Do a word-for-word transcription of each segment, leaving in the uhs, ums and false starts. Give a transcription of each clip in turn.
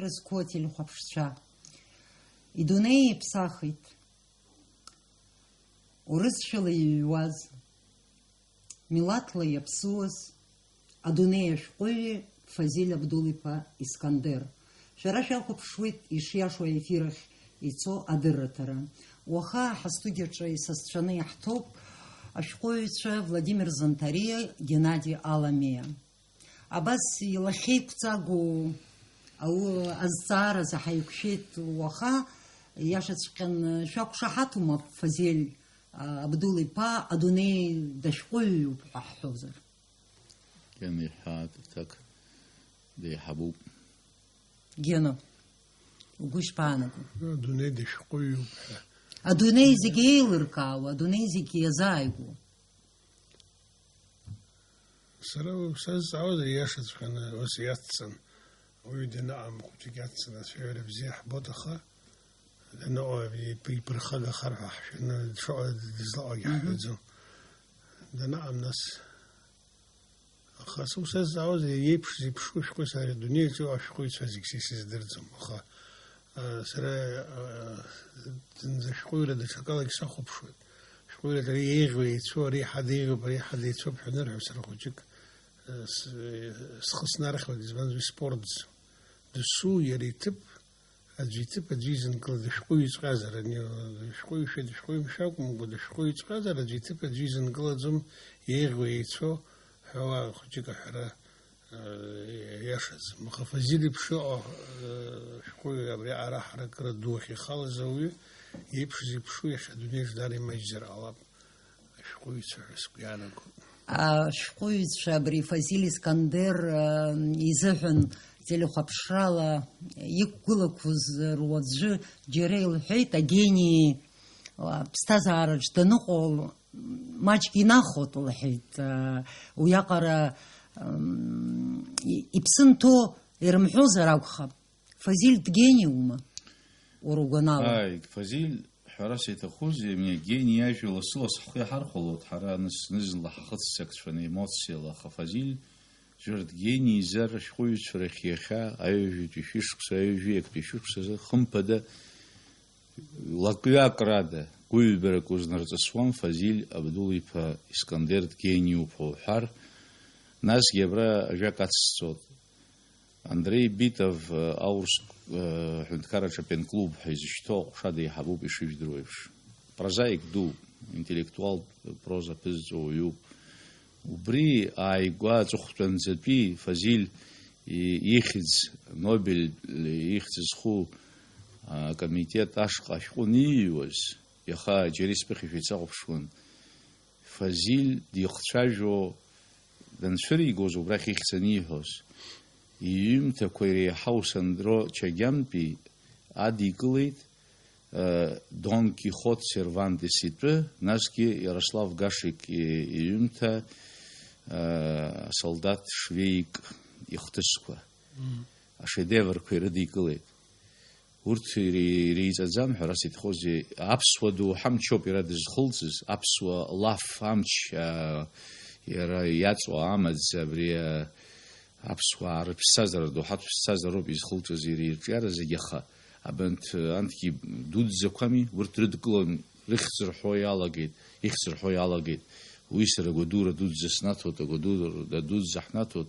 зқәу ателехәаԥшцәа, идунеи иаԥсахит, урысшәала иҩуаз, милаҭла иаԥсуаз адунеи ашәҟәыҩҩы Фазиль Абдул-иԥа Искандер. Шәара шәахәаԥшуеит ишиашоу аефир ахь ицо адырраҭара. Уаха ҳастудиаҿы исасцәаны иаҳҭоуп ашәҟәыҩҩцәа Владимир Занҭариа, Геннади Аламиа. Абас илахьеиқәҵагоу ау-, азҵааразы ҳаиқәшәеит уаха, иашаҵәҟьаны шәақәшаҳаҭума, Фазиль, а, Абдул-иԥа адунеи дашәҟәыҩҩуп ҳәа ҳҳәозар? Гена иҳәаат, аҭак деиҳабуп. Гена, угәы ишԥаанаго? Адунеи дашәҟәыҩҩуп ҳәа. Адунеи зегьы еилыркаауа, адунеи зегьы иазааигәоу. Сара сазҵаауазар, ииашаҵәҟьаны ус иацҵан, уаҩы данаҟам хәыҷык иацҵан, ацәажәара бзиа ҳбоит, аха даныҟоу иԥ-, иԥырхагахар ҳәа ҳшәаны, дшыҟоу дызлаҟоугьы Мгм. ҳҳәаӡом. Данаҟам, нас, аха сара сазҵаауазар, иеиԥш зеиԥшу шәҟәи сареи адунеи аҿы ашәҟәыҩҩцәа зегь са исыздырӡом, аха, а, сара, а, зынӡа ашәҟәыҩҩра даҽакалагьы сахәаԥшуеит. Ашәҟәыҩҩра ари еиӷьу еицәоу, ари ҳадеиӷьуп, ари ҳадеицәоуп ҳәа анырҳәо, сара хәыҷык, э, с-, э, схы снархьуеит, избанзар, спортӡам. Досу иара иҭыԥ, аӡәы иҭыԥ аӡәы изынкыла, дышәҟәыҩҩҵәҟьазар, ани, дышәҟәыҩҩшәа, дышәҟәыҩҩымшәа акәымкәа, дышәҟәыҩҩҵәҟьазар, аӡәы иҭыԥ аӡәы изынкылаӡом, еиӷьу еицәоу ҳәа уа хәыҷык аҳәара, э, иашаӡам. Аха Фазиль иеиԥш иҟоу, э, шәҟәыҩҩы абри аҟара ҳаракыра ду ахь ихалаз ауаҩы иеиԥш зеиԥшу иахьа адунеи аҿы даара имаҷзар ҟалап. Ашәҟәыҩҩцәа ҳәа сгәы иаанагоит. Ашәҟәыҩҩцәа абри Фазиль Искандер, э, изыҳәан телехәаԥшрала иқәгылақәоз руаӡәы џьара илҳәеит, агени, э, ԥсҭазаараҿ даныҟоу маҷк инахоит, лҳәеит. Э, уиаҟара, м, и-, иԥсы нҭо ирымҳәозар акәхап. Фазиль дгениума, уара угәанала? Ааи, Фазиль, ҳәарас иаҭахузеи, ами, агени иажәа лассы-лассы ҳхы иаҳархәалоит, ҳара аныс-, зны-зынла ҳахыццакцәаны, емоциала, аха Фазиль џьара дгениизар, ашәҟәыҩҩцәа рахь иахьа, аҩажәатәи шәышықәса, аҩажәи актәи шәышықәсазы, хымԥада, лакҩакрада, гәыҩбарак узнарҵысуам Фазиль Абдул-иԥа Искандер дгениуп ҳәа уҳәар, насгьы абра ажәак ацсҵоит. Андрей Битов, э, аурыс, э, ҳәынҭқарраҿы апенклуб ҳәа изышьҭоу аҟәша деиҳабуп, ишыжәдыруа еиԥш. Прозаик ду, интеллектуалтә проза ԥызҵо уаҩуп. Убри ааигәа аҵыхәтәанӡатәи Фазиль и-, ихьӡ, Нобель ихьӡ зху, а, акомитет ашҟа ашәҟәы аниҩуаз, иаха Џьарис ԥыхьашәа ицахәаԥшуан, Фазиль дихцәажәо данцәыригоз, убрахь ихьӡ аниҳәоз, иҩымҭақәа иреиҳау Сандро Чагьантәи адикылеит, э, Дон Кихот Сервантес итәы, насгьы Иарослав Гашик и-, иҩымҭа, э, Солдат швеик ихҭысқәа, Мм. ашедеврқәа ирыдикылеит. Урҭ ире-, иреиҵаӡам ҳәа, ара сиҭахузеи, аԥсуа доуҳа амчоуп иара дызхылҵыз, аԥсуа лаф амч, аа, иара иаҵоу амаӡ, абри, аа, аԥсуаа рыԥсҭазаара, доуҳатә ԥсҭазаароуп изхылҵыз иара ирҿиара зегьы, аха абанҭ, анҭгьы дуӡӡақәами, урҭ рыдкылан рыхьӡ рҳәо иалагеит, ихьӡ рҳәо иалагеит. Уи сара агәадура дуӡӡа снаҭоит, агәадура дуӡӡа ҳнаҭоит,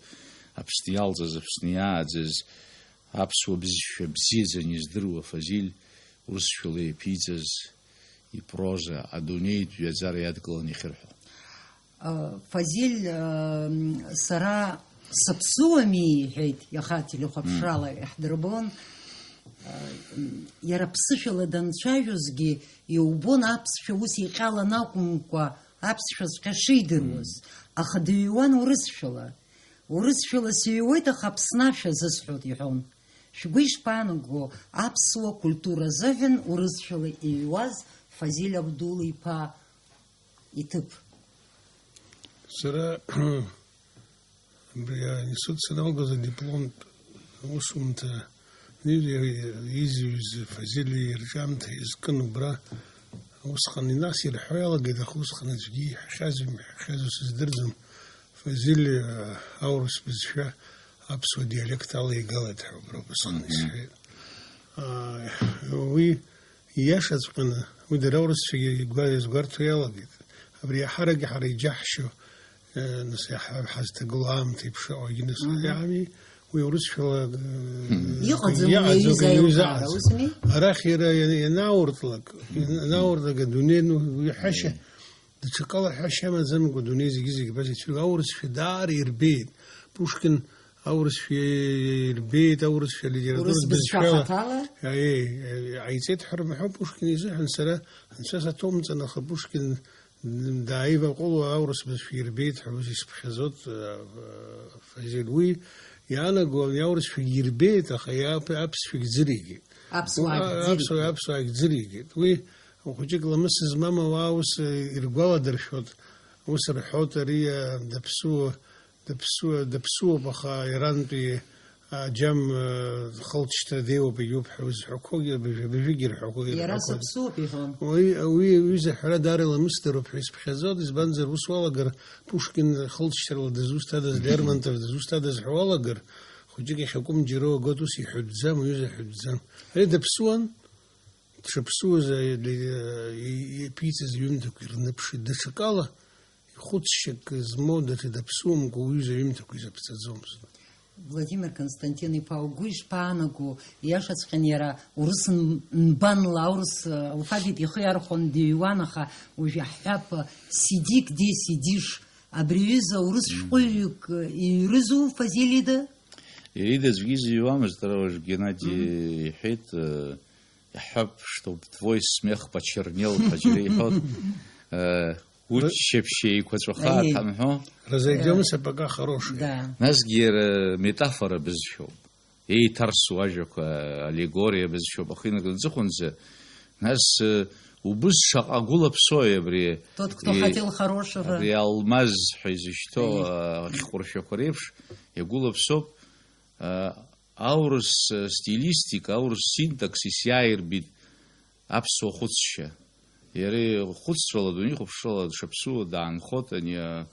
Аԥсны иалҵыз, Аԥсны иааӡаз, аԥсуа бызшәа бзиаӡаны издыруа Фазиль урысшәала иаԥиҵаз ипроза адунеитә ҩаӡара иадкыланы иахьырҳәо. Фазиль, сара саԥсыуами, иҳәеит, иаха ателехәаԥшрала иаҳдырбон. Иара ԥсышәала данцәажәозгьы иубон аԥсшәа ус иҟьалан акәымкәа, аԥсшәаҵәҟьа шидыруаз, аха дыҩуан урысшәала. Урысшәала сыҩуеит, аха Аԥсны ашәа азысҳәоит, иҳәон. Шәгәы ишԥаанаго, аԥсуа культура азыҳәан урысшәала иҩуаз Фазиль Абдул-иԥа иҭыԥ? Сара абри аинститут саналгоз адипломтә усумҭа изҩыз Фазиль ирҿиамҭа иазкын убра. Усҟан инас ирҳәо иалагеит, аха усҟан аӡәгьы иҳәахьаз, имҳәахьаз ус сыздырӡом. Фазиль, э, аурыс бызшәа аԥсуа диалект ала игалеит ҳәа убра убасҟан Мгм. исҳәеит. Аа, уи ииашаҵәҟьаны, уи дара аурысцәагьы игәа-, иазгәарҭо иалагеит. Абри иаҳаракгьы ҳара иџьаҳшьо, э, нас иаҳа-, ҳазҭагылоу аамҭа еиԥш шаҟагьы нас Мгм. иаами, уи урысшәала, э, Мгм. Иҟаӡам уи иаҟаӡам, аҩыза уи аилкаара, аҩыза усми? Арахь иара иан-, ианауртлак, Мгм. ианауртлак адунеи, ну, уи ҳәашьа, Мгм. Даҽакала ҳәашьа амаӡамкәа, адунеи зегьы-зегьы абас ицәырго, аурысшәа даара ирбеит. Пушкин аурысшәа ирбеит, аурысшәа литература Урыс бызшәала бызшәа хаҭала? Аиеи, аиеи, ҟаиҵеит ҳәа рымҳәо Пушкин изыҳәан сара анцәа саҭоумҵан, аха Пушкин дааиваҟәыло аурыс бызшәа ирбеит ҳәа ус исԥхьаӡоит, а, а, Фазиль. Уи иаанаго аурысшәагьы ирбеит, аха иаап-, аԥсшәагь ӡыригеит. Аԥсуаагьы А, аԥсуа-, ӡыригеит. Аԥсуаагьы ӡыригеит. Уи хәыҷык ламыс змам ауаа ус, э, иргәаладыршәоит, ус рҳәоит, ари, э, даԥсуа, даԥсуа, даԥсуоуп, аха ирантәи аџьам, э, хылҵшьҭра деиуоуп, егьуп ҳәа узҳәақәогьы, абыржәы-, абыржәыгьы ирҳәақәогьы Иара ирҳәақәоит. Саԥсуоуп иҳәон. Уи, уи, уи заҳәара даара иламысдароуп ҳәа исԥхьаӡоит, избанзар, ус уалагар, Пушкин хылҵшьҭрала дызусҭадаз, Лермонтов дызусҭадаз ҳәа уалагар, хәыҷык иахьакәым џьара уагоит, ус иҳәатәӡам, уҩыза ҳәатәӡам. Ари даԥсуан, Дшаԥсуаз, аиа-, иа-, иаԥиҵаз иҩымҭақәа ирныԥшит. Даҽакала, ихәыцшьак змоу даҽа даԥсуамкәа уҩыза иҩымҭақәа изаԥҵаӡомызт. Владимир Константин-иԥа, угәы ишԥаанаго, ииашаҵәҟьаны иара урыс н-, нбанла аурыс, э, алфавит ихы иархәон дыҩуан, аха уажә иаҳҳәап, э, сидик де сидиш, абри аҩыза урыс шәҟәыҩҩык, э, иҩрызу Фазиль ида? Иара ида аӡәгьы изыҩуамызт, ара уажә Геннади Мгм. иҳәеит, э, Иаҳҳәап, чтоб твой смех почернел ҳәа џьара иҳәон. Э, Р-, уччаԥшь еиқәаҵәаха Аиеи. Ҳамҳәо. Разойдёмся, пока хорошие. Да. Насгьы иара метафора бызшәоуп. Еиҭарсу ажәақәа, аллегориа бызшәоуп. Ахы инаркны ҵыхәанӡа, нас, э, убыс шаҟа гәылаԥсои абри, Тот, кто и-, хотел хорошего. Абри алмаз ҳәа изышьҭоу, Аиеи. Э, ахьҟәыршәақәа реиԥш, иагәылаԥсоуп. Э, Аурыс, э, стилистика, аурыс синтаксис иааирбит аԥсуа хәыцшьа. Иара ихәыцрала, дунеихәаԥшрала дшаԥсуа даанхоит ани, а,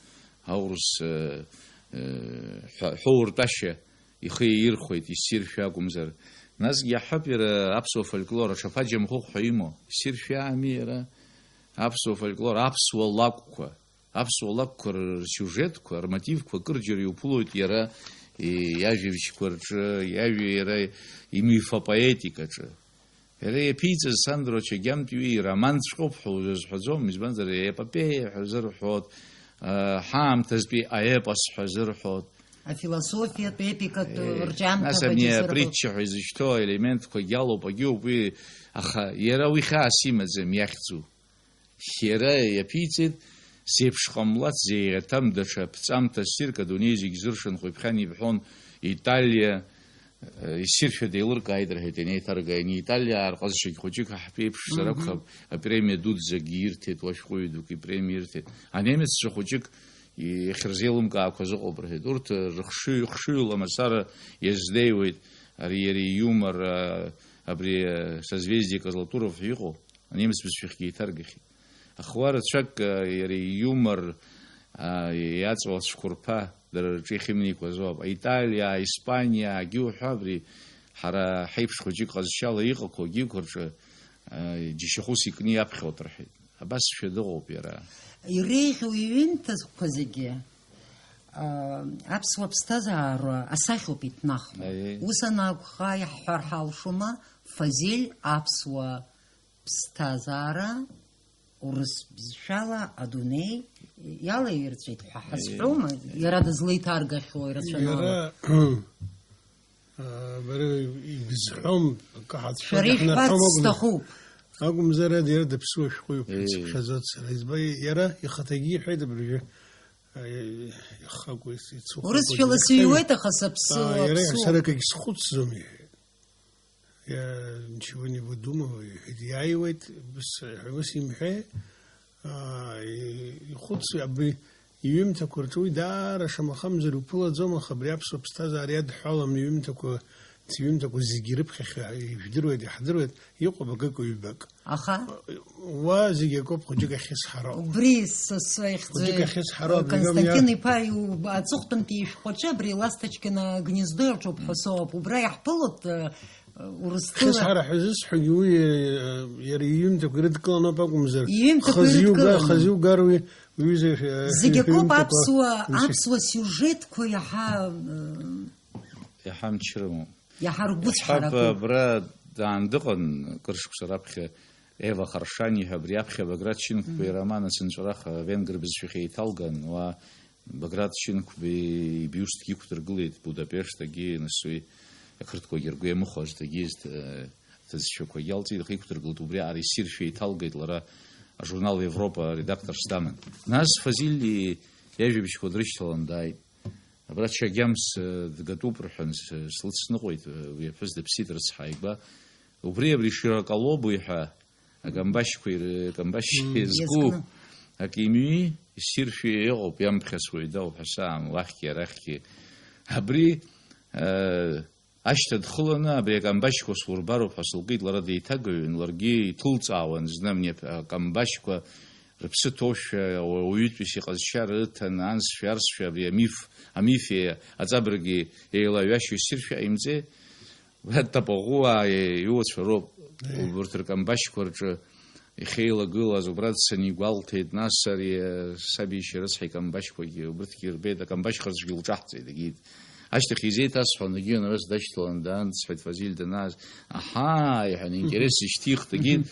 аурыс, э, э, ҳәа-, ҳәоуртәашьа ихы иаирхәеит, иссиршәа акәымзар. Насгьы иаҳҳәап, иара аԥсуа фольклор аҽаԥа џьамхәыхә ҳәа имоу. Иссиршәа ами иара аԥсуа фольклор, аԥсуа лакәқәа. Аԥсуа лакәқәа рсиужетқәа, рмотивқәа акырџьара иуԥылоит иара, и-, иажәабжьқәа рҿы, иажәа иара имифопоетикаҿы. Иара иаԥиҵаз Сандро Чагьантәиуи ироманҵәҟьоуп ҳәа узазҳәаӡом, избанзар, аепопеиа ҳәа зырҳәоит, а, ҳаамҭазтәи аепос ҳәа зырҳәоит. Афилософиатә, епикатә Е, рҿиамҭа нас ҳәагьы ани зырҳәоит. Апритча ҳәа изышьҭоу аелементқәагьы алоуп, агьоуп уи, аха иара уи хьаас имаӡам, иахьӡу. Иара иаԥиҵеит, зеиԥш ҟамлац, зеиӷьаҭам даҽа ԥҵамҭа ссирк адунеи зегь зыршанхо иԥхьан ибҳәон, Италиа, э, иссиршәа деилыркааит рҳәеит, ианеиҭарга, ани Италиаа рҟазшьагь хәыҷык ҳаҳтәеиԥш Мгм. саракәхап, апремиа дуӡӡагьы ирҭеит, уа шәҟәыҩҩы дук ипремиа ирҭеит. Анемеццәа хәыҷык иахьырзеилымкаақәаз ыҟоуп рҳәеит. Урҭ, э, рыхшыҩ, хшыҩла мацара иазнеиуеит, ари иара ииумор, э, абри, э, созвездие Козлатуров ҳәа иҟоу. Анемец бызшәахьгьы еиҭаргахьеит. Аха уа рацәак, а, иара ииумор, а, иаҵоу ацәқәырԥа, дара рҿы иахьымнеиқәаз ауп. Аиталиаа, аиспаниаагьы уҳәа, абри ҳара ҳаиԥш хәыҷык ҟазшьала иҟақәоу агьиқәа рҿы, а, џьашьахәыс икны иаԥхьоит рҳәеит. Абасшәа дыҟоуп иара. Иреиӷьу иҩымҭақәа зегьы, а, аԥсуа ԥсҭазаара асахьоуп иҭнахуа. Аиеи. Ус анакәха, иаҳҳәар ҳалшома, Фазиль аԥсуа ԥсҭазаара урыс бызшәала адунеи иалаирҵәеит ҳәа ҳазҳәома? Иара дызлеиҭаргахьоу ирацәанала? Иара, а, бара ибызҳәом, акы ҳацәшәо Шәара ишәҳәарц акәым-, сҭахуп. Акәымзар, иара дыԥсуа шәҟәыҩҩуп ҳәа Е. сыԥхьаӡоит сара. Избан, иара ихаҭагьы иҳәеит абыржәы, а, ихакәу, ицыхәакәу Урысшәала дызхьаҩ-, сыҩуеит, аха саԥсыуа, а, иара аԥсуа. Сара акагь схәыцӡом, иҳәеит. Я ничего не выдумываю, иҳәеит, иааиуеит, ус, ус имҳәеи, аа, и-, ихәыцуеит, абри иҩымҭақәа рҿы уи даара шамахамзар иуԥылаӡом, аха абри аԥсуа ԥсҭазаара иадҳәалам иҩымҭақәа Сҩымҭақәа зегьы ирыԥхьахьоу ижәдыруеит, иаҳдыруеит, иҟоуп акык-ҩбак. Аха? Уа зегьы акоуп, хәыҷык ахьысҳароуп. Убри са сахьӡ-, Хәыҷык ахьысҳароуп, Константин иԥа иу-, аҵыхәтәантәи ишәҟәаҿы абри Ласточкино гнездо иаҿуп ҳәа соуп. Убра иаҳԥылоит, э, Урыстәыла. Хьысҳара ҳәа зысҳәогьы уи, э, иара иҩымҭақәа ирыдкыланоуп акәымзар, иҩымҭақәа хазы иуга-, ирыдкыланы. Хазы иугар уи, уи зегь, э, Зегь акоуп иҩымҭақәа аԥсуа, мшьы-, аԥсуа сиужетқәа иаҳа, э, Иаҳа мчы рымоуп. Иаҳа ргәыцҳарақәоуп. Иаҳҳәап, абра даан дыҟан, кыр шықәса раԥхьа Ева Харшани ҳәа, абри аԥхьа Баграт Шьынқәба Мгм. ироман Ацынҵәарах авенгр бызшәахь еиҭалган, уа Баграт Шьынқәба ибиустгьы иқәдыргылеит Будапешт, егьи нас уи ақырҭқәагьы ргәы иамыхәа аҿы дагьиз, э, ҭыӡшәақәагьы алҵит, аха иқәдыргылт, убри аҟара иссиршәа еиҭалгеит лара ажурнал Европа аредакторс даман. Нас Фазиль иажәабжьқәа дрышьҭалан дааит. Абра Чагьамс, э, дгатәуп рҳәан, с-, слыцныҟәеит, э, уи аԥҳәыс дыԥсит, рыцҳа ааигәа. Убри абри Широколобуи ҳәа акамбашьқәа ир-, акамбашь Мм, иазку иазкны. Акы имҩи, иссиршәи иҟоуп, иамԥхьацуеи дауҳәа саам, уахьгьы арахьгьы. Абри, э, ашьҭа дхыланы, абри акамбашьқәа сурбароуп ҳәа сылкит, лара деиҭагаҩын, ларгьы иҭылҵаауан зны-амни акамбашьқәа рыԥсы ҭоушәа, ауаҩытәыҩса иҟазшьа рыҭан, ансшәа, арсшәа, абри амиф, амифи аҵабырги еилаҩашьо иссиршәа ҟаимҵеи? Уи атапаӷәыуаа иуацәа роуп. Еи. Убырҭ ркамбашьқәа рҿы ихьеилагылаз, убра дцаны игәалҭеит, нас ари, э, саб иашьа рыцҳа икамбашьқәагьы, убырҭгьы ирбеит, акамбашьхарцәгьы лҿаҳҵеит, егьит. Ашьҭахь изеиҭасҳәон, егьи анаҩс дашьҭалан даан, дсҳәеит, Фазиль данааз, аҳаа, иҳәан, интерес ишьҭихт, егьит.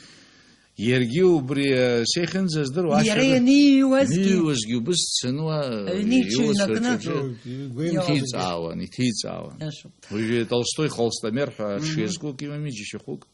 Иаргьы убри, э, сеихьынӡаздыруа, иара ашәара ианиҩуазгьы, ианиҩуазгьы убыс дцаны уа, аҩны иҽыҩнакны иуацәа рҿы Игәеиҭеит. Иҭиҵаауан, иҭиҵаауан. Иашоуп. Уажәы Толстой Холстомер ҳәа Мгм. дшиазку акы имами, џьашьахәык.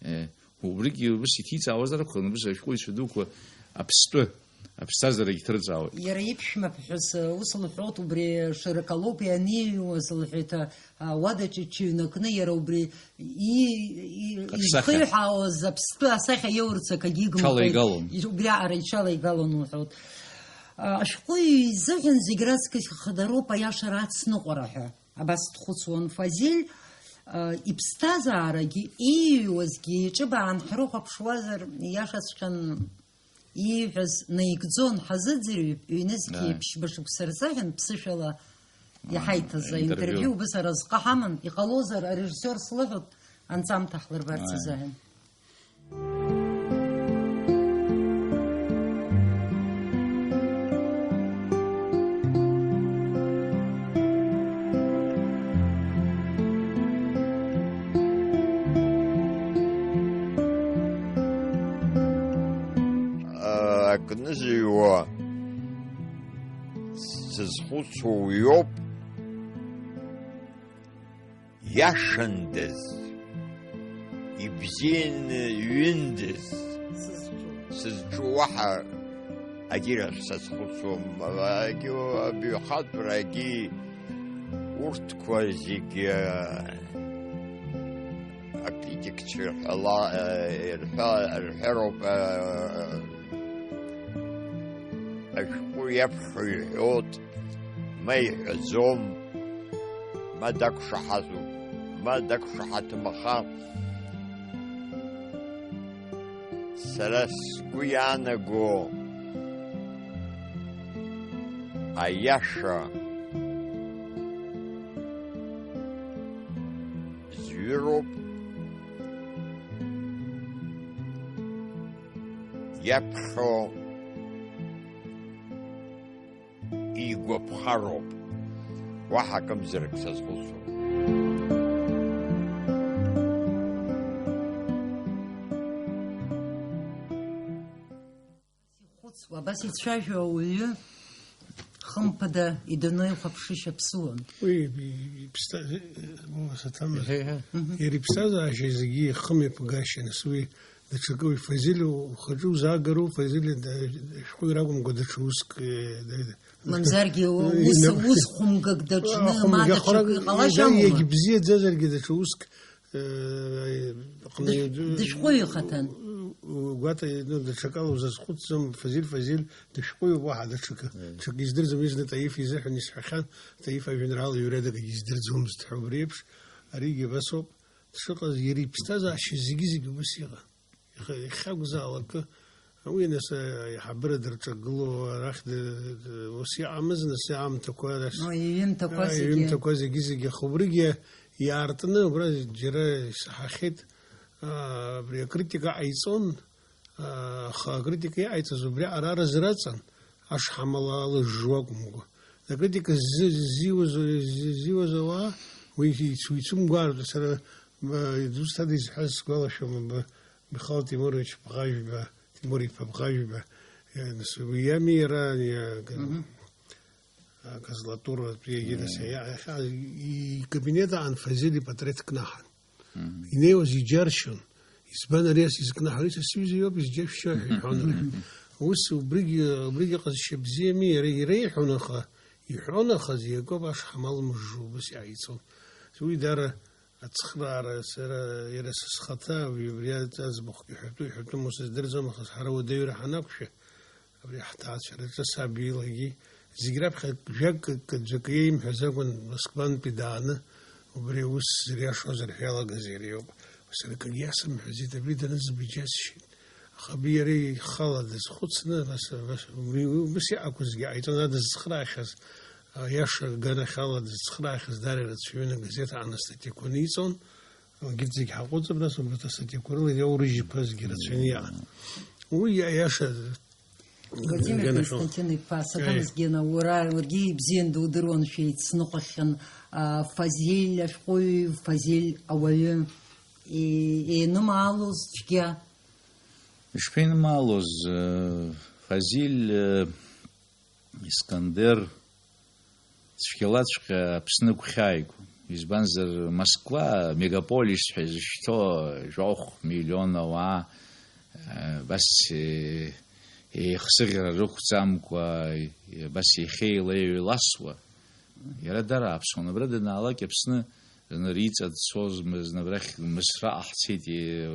Э, убригьы убыс иҭиҵаауазар акәхон, убыс ашәҟәыҩҩцәа дуқәа аԥстәы, аԥсҭазаарагьы ҭырҵаауеит. Иара иԥшәма ԥҳәыс, э, ус лҳәоит, убри Широколобуи аниҩуаз, лҳәеит, а, ауадаҿы иҽыҩнакны иара убри и-, и-, Аԥсахьа. Ихиҳәаауаз аԥстәы асахьа иоурц акагьы игымхеит. Иҽалаигалон. Убриаҟара иҽалаигалон лҳәоит. А, ашәҟәыҩҩы изыҳәан зегь раҵкыс ихадароуп аиашара ацныҟәара ҳәа. Абас дхәыцуан Фазиль, а, иԥсҭазаарагьы, ииҩуазгьы, иҿыбаан ҳрыхәаԥшуазар, ииашаҵәҟьан ииҳәаз наигӡон, ҳазыӡырҩып, ҩнызқьи Ааи. Ԥшьба шықәса рзыҳәан ԥсышәала Ааи, иҳаиҭаз аинтервиу. Аинтервиу убыс аразҟы ҳаман, иҟалозар, арежиссиор слыҳәоит, анҵамҭа ҳлырбарц Ааи. Азыҳәан. Акнызыҩуа сзызхәыцуа уиоуп. Иашандаз, ибзианы ҩындаз, сызҿу. Сызҿу уаҳа агьырахь сазхәыцуам, агьы-, абаҩхатәрагьы урҭқәа зегьы акритикцәа ирҳәала-, ирҳәа-, рҳәароуп, ашәҟәы иаԥхьо иҳәоит, ма иҳәаӡом. Ма дақәшаҳаҭуп, ма дақәшаҳаҭым, аха сара сгәы иаанаго аиаша зҩыроуп, иаԥхьо игәаԥхароуп. Уаҳа акымзарак сазхәыцуам. Ихәыцуа, абас ицәажәо ауаҩы, хымԥада, идунеихәаԥшышьа ԥсуан. Уи иԥсҭа-, уи саҭамыз. Еҳе, еҳе. Мгм. Иара иԥсҭазаашьа зегьы ихымҩаԥгашьа, нас уи Даҽакы уи Фазиль ухаҿы узаагароу, Фазиль да-, шәҟәыҩҩра акәымкәа даҽа уск, э, да-, да-, Мамзаргьы у-, э, ус, ина-, ус хәымгак даҿны, ахәымга ма даҽакы хәарак, иҟалашьа ида-, амоума? Иагьбзиаӡазаргьы даҽа уск, э, аҟны Дыш-, дышәҟәыҩҩы ихаҭан. У-, угәаҭа, ну, даҽакала узазхәыцӡом, Фазиль, Фазиль дышәҟәыҩҩуп, уаҳа даҽакы. Э. Даҽакы издырӡом, изны Таиф изыҳәан исҳәахьан, Таиф ажәеинраала иҩра дагагьы издырӡомызт ҳәа убри еиԥш. Аригьы абас ауп дшыҟаз, иара иԥсҭазаашьа зегьы-зегьы убас иҟан. Иахьа-, иахьакәзаалак, уи нас аиҳабыра дырҿагыло, арахь ды-, ды-, ус иҟамыз, нас аамҭақәа, нас, О, иҩымҭақәа а, зегьы. Иҩымҭақәа зегьы-зегьы, аха убригьы иаартны, убра џьара исаҳахьеит, а, абри акритика ҟаиҵон, а, аха акритика иҟаиҵаз убри аҟара разраҵан, ашҳамала алыжжуа акәымкәа. Акритика ззы-, ззиуаз, ззиуаз ауаа, уи ицу-, ицәымгәаартә, сара, ба, дызусҭада изҳәаз сгәалашәома, ба, Михаил Темурович Бӷажәба, Темур-иԥа Бӷажәба, э, нас уи иами иара, э, г-, Мгм. а, газлатуратә иагьы, Мгм. нас иа-, иа-, икабинет аан Фазиль ипатреҭ кнаҳан. Мгм. Инеиуаз иџьаршьон. Избан ари ас изкнаҳау? Ари са сҩыза иоуп, изџьашәшьо ҳәа иҳәон. Ус убригьы, убригьы ҟазшьа бзиами, иара иреиҳәон, аха иҳәон, аха зегь акоуп, ашҳамал мыжжо убас иааицон. Уи даара ацхраара, сара, иара са схаҭа, уи абри аӡбахәгьы ҳәатәу, иҳәатәым ус здырӡом, аха ҳара уадаҩра ҳанақәшәа, абри ҳҭаацәараҿы саб илагьы зегь раԥхьа жәак-, ӡәк иеимҳәаз акәын, Москвантәи дааны, убри аус зыриашозар ҳәа иалагаз иара иоуп. Сара акгьы иасымҳәаӡеит, абри данызбо иџьасшьеит. Аха абри иара ихала дазхәыцны, нас, нас, убри, убас иҟақәазгьы ҟаиҵон, ада зыцхраахьаз, аиаша аганахьала дызцхраахьаз даара ирацәаҩын, агазеҭ аҟны астатиақәа ниҵон, егьырҭ зегь ҳаҟәыҵып, нас убарҭ астатиақәа рыла иаурыжьқәазгьы рацәаҩны иаан. Уи аиаша Владимир Генашов. Константин-иԥа, Саҭамс Аиа. Гена, уара, уаргьы ибзиан дудыруан, шәеицныҟәахьан, а, Фазиль ашәҟәыҩҩы, Фазиль ауаҩы, е-, еинымаалоз цәгьа. Ишԥеинымаалоз, э, Фазиль, э, Искандер цәгьалаҵәҟьа Аԥсны гәхьааигон. Избанзар, Москва, мегаполис ҳәа изышьҭоу жәохә миллион ауаа, э, абас, э, еихсыӷьра рықәӡамкәа, абас еихеилеиҩ-еиласуа, иара дара аԥсуан. Абра данаалак Аԥсны, зны Риҵа дцозма, зны абрахь Мысраҟа ҳцеит, е,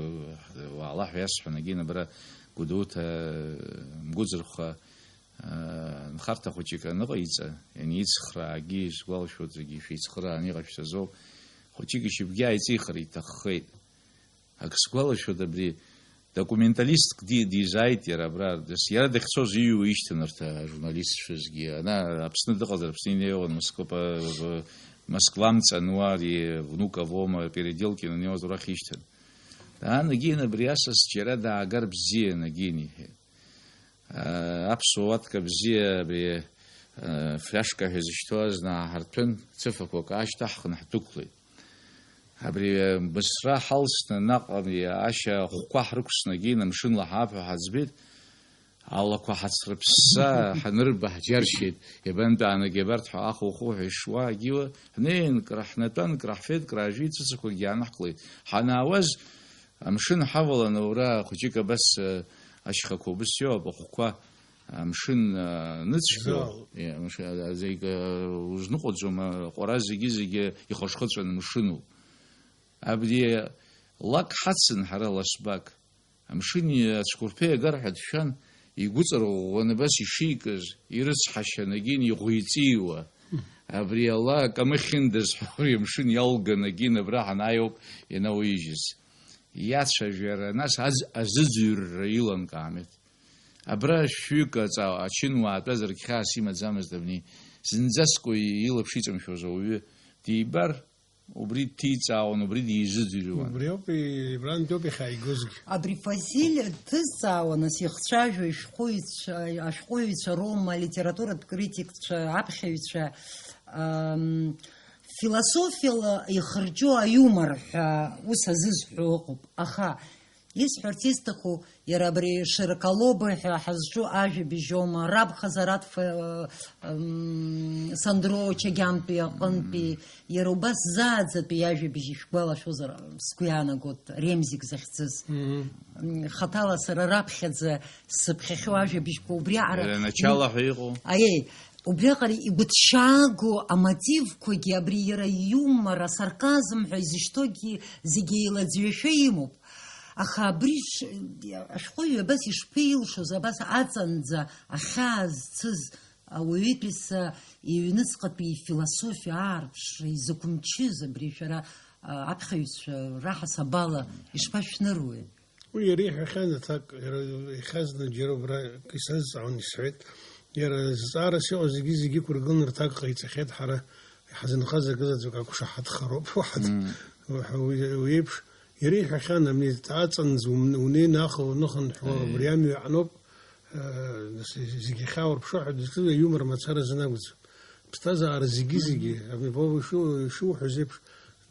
уаала ҳәа иасҳәан, егьин абра Гәдоуҭа, Мгәыӡырхәа, нхарҭа хәыҷык аныҟаиҵа, ианицхраагьы, исгәалашәоит, зегьы шәеицхырааны иҟашәҵазоуп. Хәыҷык ишьыбгьы ааиҵихыр иҭаххеит. Ак сгәалашәоит, абри документалистк ди-, дизааит иара абра, дас-, иара дахьцоз иҩуа ишьҭан арҭ ажурналистцәазгьы. Ана Аԥсны дыҟазар, Аԥсны инеиуан, Москва, Москва мҵан уа ари Внуковома, Переделкино инеиуаз урахь ишьҭан. Даанагьы абри асас џьара даагар бзиан, агьин, иҳәеит. Аԥсуа уатка бзиа, абри, фляшка ҳәа изышьҭоу азна ааҳарҭәын, цыфақәак аашьҭаҳхын ҳдәықәлеит. Абри, Мысра ҳалсны, наҟ, абри, ашьа ахәқәа ҳрықәсны, егьин амшын лаҳап ҳәа ҳаӡбеит. Алақәа ҳацрыԥсса ҳанырба ҳџьаршьеит. Иабантәаанагеи абарҭ ҳәа аху-хуҳәа ишуа агьиуа ҳнеин, краҳнатәан, краҳфеит, краажәит, цәыцақәакгьы аанҳкылеит. Ҳанаауаз, амшын ҳавалан аура хәыҷык абас, э, ашьхақәа убыс иоуп, ахәқәа амшын, э, ныцәгьоу, Зал. Е, амш-, а, зегь, э, узныҟәаӡом, аҟәара зегьы-зегьы ихышхыҵәан мшынуп. Абри лак ҳацын ҳара ласбак. Амшын ацәқәырԥа иагар ҳәа дшәан, игәыҵарӷәӷәаны абас ишикыз, ирыцҳашьан егьин иӷәиҵиуа. Абри ала акамыхьындаз ҳәа уи амшын иалган егьин абра ҳанааиуп ианауижьыз. Иацәажәара, нас аӡ-, азыӡырҩра илан Каамеҭ. Абра шәҩык аҵа-, ачынуаа тәазаргь хьаас имаӡамызт абни. Зынӡаск уи илаԥш иҵамшәоз ауаҩы дибар, убри дҭиҵаауан, убри дизыӡырҩуан. Убри ауп, и-, абрантәи ауп иахьааигозгьы. Абри Фазиль дҭызҵаауан, нас, ихцәажәо ишәҟәыҩҩцәа, ашәҟәыҩҩцәа роума, алитературатә критикцәа, аԥхьаҩцәа, ам, философиала ихырҷо аиумор ҳәа ус азызҳәо ыҟоуп. Аха исҳәарц исҭаху, иара абри Широколобы ҳәа ҳазҿу ажәабжь аума, раԥхьаӡа Радфа, м, Сандро Чагьантәи аҟынтәи, иара убас зааӡатәи иажәабжь ишәгәалашәозар, сгәы иаанагоит, Ремзик захьӡыз. Мгм. М, хаҭала сара раԥхьаӡа сыԥхьахьоу ажәабжьқәа убри аҟара. Иара начало ҳәа иҟоу. Аиеи, убри аҟара игәыҭшьаагоу амотивқәагьы, абри иара иумор, асарказм ҳәа изышьҭоугьы зегьы еилаӡҩашәа имоуп. Аха абри ш-, ашәҟәыҩҩы абас ишԥеилшоз, абас аҵанӡа ахьаа зцыз ауаҩытәыҩса иҩныҵҟатәи ифилософиа аарԥшра изакә мчыз абри, шәара а, аԥхьаҩцәа раҳасабала ишԥашәныруеи? Уи иара иҳәахьан аҭак, иара ихазны џьара убра исазҵаауан, исҳәеит. Иара зҵаарас иҟоу зегьы-зегьы ықәыргыланы рҭак ҟаиҵахьеит, ҳара иҳазынхаз акы заҵәык ақәшаҳаҭхароуп, уаҳа-, Мм. уаҳа-, уи, уи еиԥш. Иара иҳәахьан, абни аҵанӡа ум-, унеины аха уныхынҳәуа, Аиеи. Убри амҩа аҟноуп, э, нас зегьы ахьааурԥшуа ҳәа дызҿыз аиумор мацара азын акәӡам. Ԥсҭазаара зегьы-зегьы, Мгм. абни Вова ишу-, ишуҳәаз еиԥш,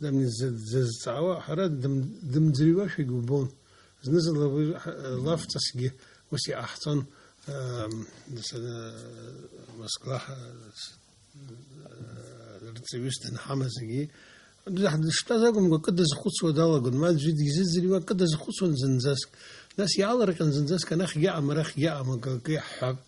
абни дзы-, дзызҵаауа, ҳара дым-, дымӡырҩуашәагьы убон. Зны-зынла уи ҳа-, лафҵасгьы ус иҟаҳҵон, ам, нас, э, Москва ҳа-, с-, э, рҵаҩыс данҳамаз егьи. Ҳа-, дыштәаз акәымкәа, акы дазхәыцуа далагон, ма аӡәы дизыӡырҩуа, акы дазхәыцуан зынӡаск. Нас иаалырҟьан зынӡаск, анахьгьы аҟам, арахьгьы аҟам, акы, акы иаҳҳәап.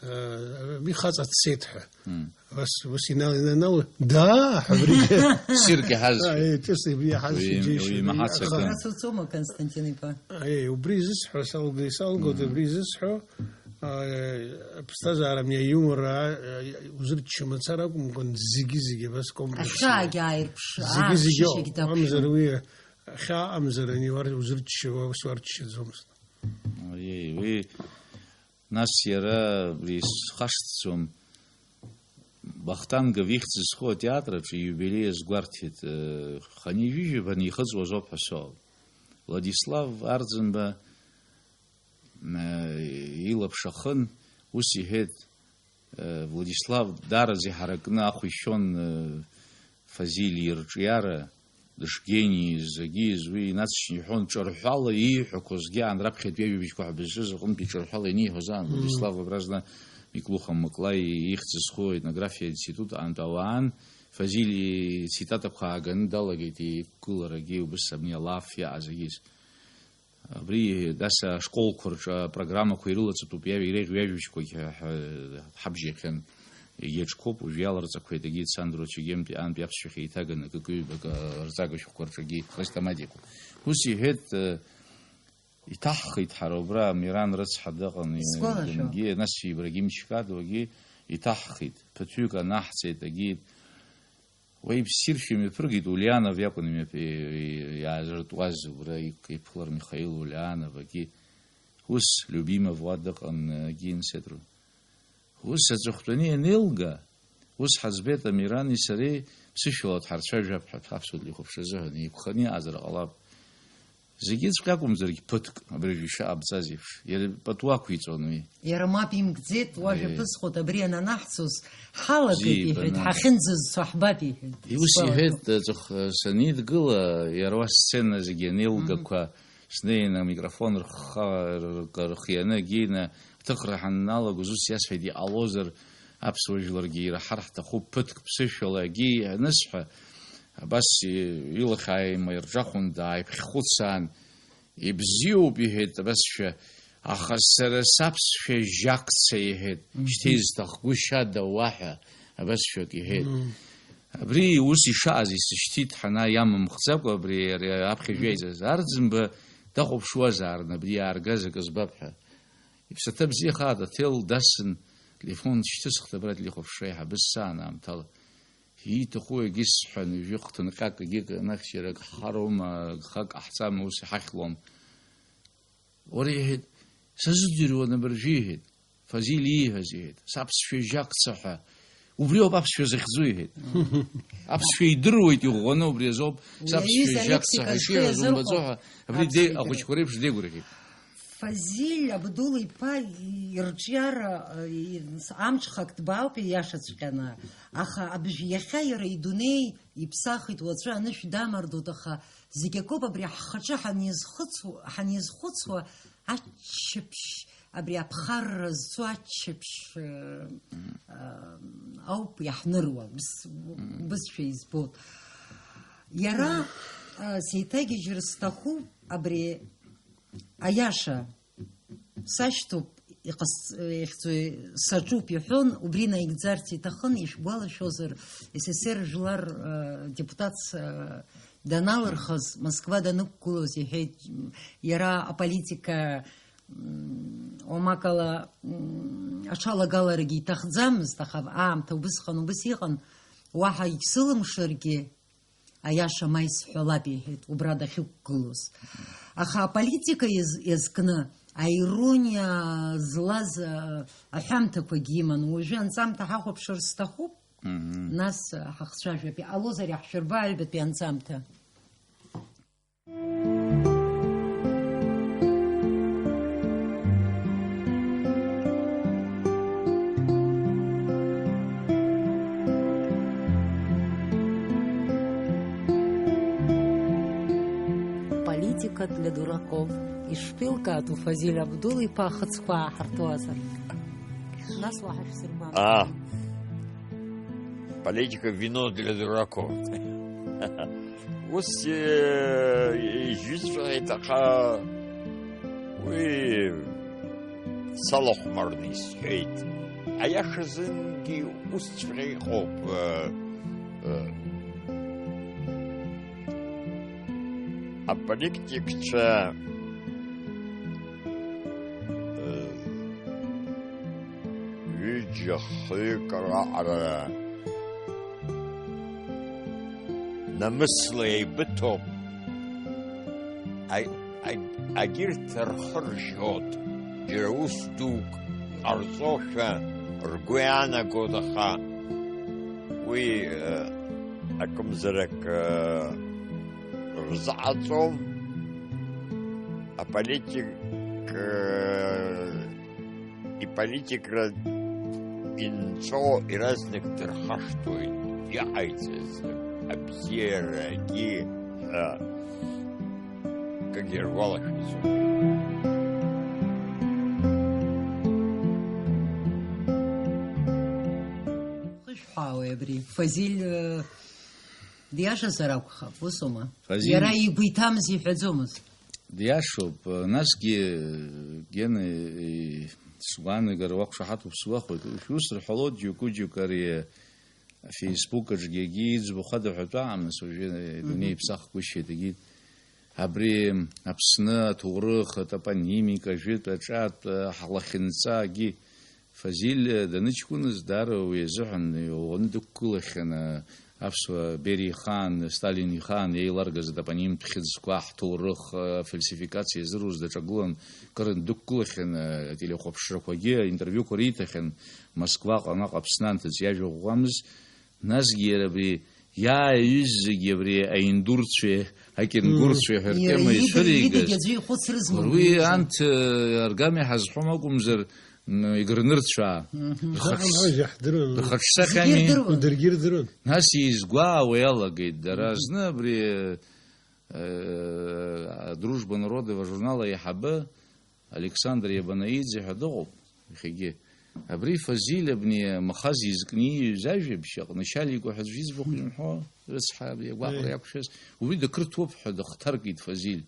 Э, ихаҵа дцеит ҳәа. Мм. Ус, ус инал-, инанал-, да, ҳәа абригьы. Ссирк иаҳазшәа. А, э, ҿыц ибри иаҳазшәа Уи, џьеишьо уи абри, имаҳацыз аха акы. Ҳара суцәоума, Константин-иԥа? Аиеи, убри изысҳәо, салга-, исалгоит, Мм. Убри изысҳәо, а, э, ԥсҭазаара миа иумора, а, э, узырччо мацара акәымкәан, зегьы-зегьы абас комплекс. Ахьаагьы ааирԥш-, Зегьы-зегьы ааԥшышьагь ыҟоуп. Дақәшәом. Амзар уи, ахьаа амзар ани уар-, узырччауа, ус уарччаӡомызт. Аиеи, уи Нас иара, абри схашҭӡом, Вахтангов ихьӡ зху атеатр аҿы ииубилеи азгәарҭеит, э, хынҩажәижәаба анихыҵуаз ауп ҳәа соуп. Владислав Арӡынба, э, илаԥш ахын, ус иҳәеит, э, Владислав даараӡа иҳаракны ахә ишәон, э, Фазиль ирҿиара, дышгенииз, агьиз уи инацшьны иҳәон, ҿырҳәала ииҳәақәозгьы аан раԥхьатәи ҩажәабжьқәа ҳәа бызҿыз аҟынтәи ҿырҳәала иниҳәоз аан, Мм. Владислав абра зны Миклуха Мыклаи ихьӡ зху аетнографиа аинститут аҟынтә ауаан, Фазиль ицитатақәа ааганы далагеит, иқәгыларагьы убыс абни алаф иаҟаз агьиз. Абри, нас, ашколқәа рҿы апрограммақәа ирылаҵатәуп, иа-, иреиӷьу ҩажәабжьқәагь ҳа-, ҳа-, ҳабжьахьан. Егьи аҿқәоуп, уажә иаларҵақәеит, егьи Сандро Чегемтәи аантәи аԥсшәахь еиҭаганы акык-ҩбак, а, рҵага шәҟәқәа рҿы егьи хрестоматиақәа. Ус иҳәеит, э, иҭаҳхит ҳара убра, Миран рыцҳа дыҟан, Исгәалашәом. Егьи, нас Ибрагим Чкадуагьы иҭаҳхит. Ԥыҭҩык анаҳҵеит, егьи Уи ссиршәа имҩаԥыргеит, Ульианов иакәын имҩаԥ-, иаазыртуаз, убра иқәиԥылар Михаил Ульианов, агьи ус Любимов уа дыҟан, агьи инсетру. Ус аҵыхәтәаны ианеилга, ус ҳаӡбеит Амирани сареи, ԥсышәала дҳарцәажәап ҳәа, аԥсуа длихәаԥшразы ҳәа, еиқәханы иҟазар ҟалап. Зегьыҵәҟьа акәымзаргь ԥыҭк, абыржәы ишыҟабҵаз еиԥш, иара пату ақәиҵон уи. Иара мап имкӡеит, уажәа Аиеи. Ԥысхоит, абри ананаҳҵоз, ҳалагеит, Бзиа иҳәеит, ибаны. Ҳахьынӡазцо ҳбап, иҳәеит. Ус Сгәалашәоит. Иҳәеит, аҵых, санидгыла, иара уа сцена зегьы анеилгақәа, Мгм. Снеины амикрофон рхха-, рк-, рхианы, агьины, аҭыхра ҳанналагоз, ус иасҳәеит, иҟалозар, аԥсуа жәларгьы ираҳар ҳҭахуп, ԥыҭк ԥсышәала, агьи анысҳәа, Абас и-, илахь ааимаирҿахәын, дааиԥхьхәыцаан, ибзиоуп, иҳәеит, абасшәа, аха сара саԥсшәа жьакца, иҳәеит, Мгм. Шьҭа изҭахгәышьада уаҳәа, абасшәак иҳәеит. Мм. Абри ус ишааз исышьҭит, ҳана иамымхӡакәа, абри ари аԥхьажәа Мгм. изаз Арӡынба дахәаԥшуазаарын, абри иааргаз акы збап ҳәа. Иԥсаҭа бзиахааит, аҭел дасын, телефон шьҭысхт, абра длихәаԥшра еиҳабыс саан аамҭала. Ииҭаху егьысҳәан, ҩажәи хҭынҟьак егьык анахьчарак ҳхароума, гхак ҟаҳҵама, ус иҳахьлом. Уара, иҳәеит, сазыӡырҩуан абыржәы, иҳәеит, Фазиль ииҳәаз, иҳәеит, саԥсшәа жьакца ҳәа. Убриоуп аԥсшәа захьӡу, иҳәеит. Аԥсшәа идыруеит иӷәӷәаны, убри азоуп Уи саԥсшәа аҩыза жьакца ҳәа алексика ишиҳәаз зхы умбаӡо иазырхәо ҳәа, абри де-, аԥсшәа ахәыҷқәа реиԥш деигәырӷьеит. Фазиль Абдул-иԥа ирҿиара, э, и-, амҽхак ҭбаауп, ииашаҵәҟьаны, аха абжә иахьа иара идунеи иԥсахит, уаҵәы анышә дамардоит, аха зегь акоуп абри ҳхаҿы ҳанизхәыцуа, ҳанизхәыцуа, аччаԥшь, абри аԥхарра зцу аччаԥшь, э, э, ауп иаҳныруа, бс-, бызшәа избоит. Иара, э, сеиҭагьежьыр сҭахуп, абри аиаша Сашьҭоуп, иҟасҵ-, ихьӡу саҿуп иҳәон, убри наигӡарц иҭахын, ишәгәалашәозар, С С С Р жәлар, э, депутатс, э, даналырхыз, Москва данықәгылоз, иҳәеит, м, иара аполитика, м, уамакала, м, аҽалагаларагьы иҭахӡамызт, аха аамҭа убысҟан убыс иҟан, уаҳа егьсылымшаргьы, Аиаша ма исҳәалап, иҳәеит, убра дахьықәгылоз. Аха аполитика иаз-, иазкны аирониа злаз, а, аҳәамҭақәагьы иман. Уажәы анҵамҭа ҳахәаԥшыр сҭахуп, Мгм. Нас, а, ҳахцәажәап. Иҟалозар иаҳшәырба аҩбатәи анҵамҭа. Политика для дураков. Ишԥеилкаатәу, Фазиль Абдул-иԥа, ахыцқәа ааҳарҭәуазар? Нас уаҳа шәсыргәамҵ. А, политика вино для дураков. Ус, э, ижәызҵәҟьеит, аха уи салахәмарны исҳәеит. Аиашазынгьы усҵәҟьа иҟоуп, э, э, аполитикцәа, э, ҩыџьа-хҩык раҟара намысла еибыҭоуп. Аг-, аг-, агьырҭ рхы ржьоит, џьара ус дук ҟарҵошәа ргәы иаанагоит, аха уи, э, акымзарак, э, рзаҟаҵом. Аполитик, э, Иполитикра инҵәо иаразнак дырхашҭуеит, иҟаиҵаз абзиарагьы ҳәа акгьы ргәалашәаӡом. Хышәҳәаауеи абри? Фазиль, э, диашазар акәхап, усома? Фазиль. Иара игәы иҭамыз иҳәаӡомызт. Диашоуп, насгьы, Гена, и-, сгәаанагара уақәшаҳаҭуп сгәахәуеит. Шәус рҳәалоит џьоукы-џьоукы ари афейсбук аҿгьы, егьи иӡбахә ада ҳәатәы аамҭа, уажәы Мгм. идунеи иԥсахгәышьеит, егьи абри Аԥсны аҭоурых, атопонимика, ажәытә, аҿатә, ҳлахьынҵагьы Фазиль даныҷкәыназ, даара уи азыҳәан иӷәӷәаны дықәгылахьан, аԥсуа Бериа ихаан, Сталин ихаан еиларгаз атопонимтә хьыӡқәа, ҳҭоурых, афальсификациа зыруз даҿагылан, кырынтә дықәгылахьан, ателехәаԥшрақәагьы, аинтервиуқәа риҭахьан, Москваҟа, наҟ Аԥсны анҭыҵ иажәа ӷәӷәамыз, насгьы иара абри иааиҩыз зегьы абри аиндурцәеи акенгурцәеи ҳәа Иара ртема ида, ицәыригаз, идагьы аӡәы ихәыцрызма уи уи, анҭ, э, аргами ҳазҳәом акәымзар, м, игрнырцәаа. Мгм. Рхаҿ-, Заҟа ҳәа иаҳдыруан. Рхаҿсахьами. Зегьы ирдыруан. Даргьы ирдыруан. Нас еизгәаауа иалагеит дара. Мгм. Зны абри, э, Дружба народов ажурнал аиҳабы Александр Иабанаиӡе ҳәа дыҟоуп иахьагьы. Абри Фазиль абни Махаз изкны ииҩыз ажәабжь аҟны Шьаликәа ҳәа аӡәы иӡбахә имҳәо, рыцҳа, абри агәаҟра Еи. Иақәшәаз, уи дақырҭуоуп ҳәа дыхҭаркит Фазиль.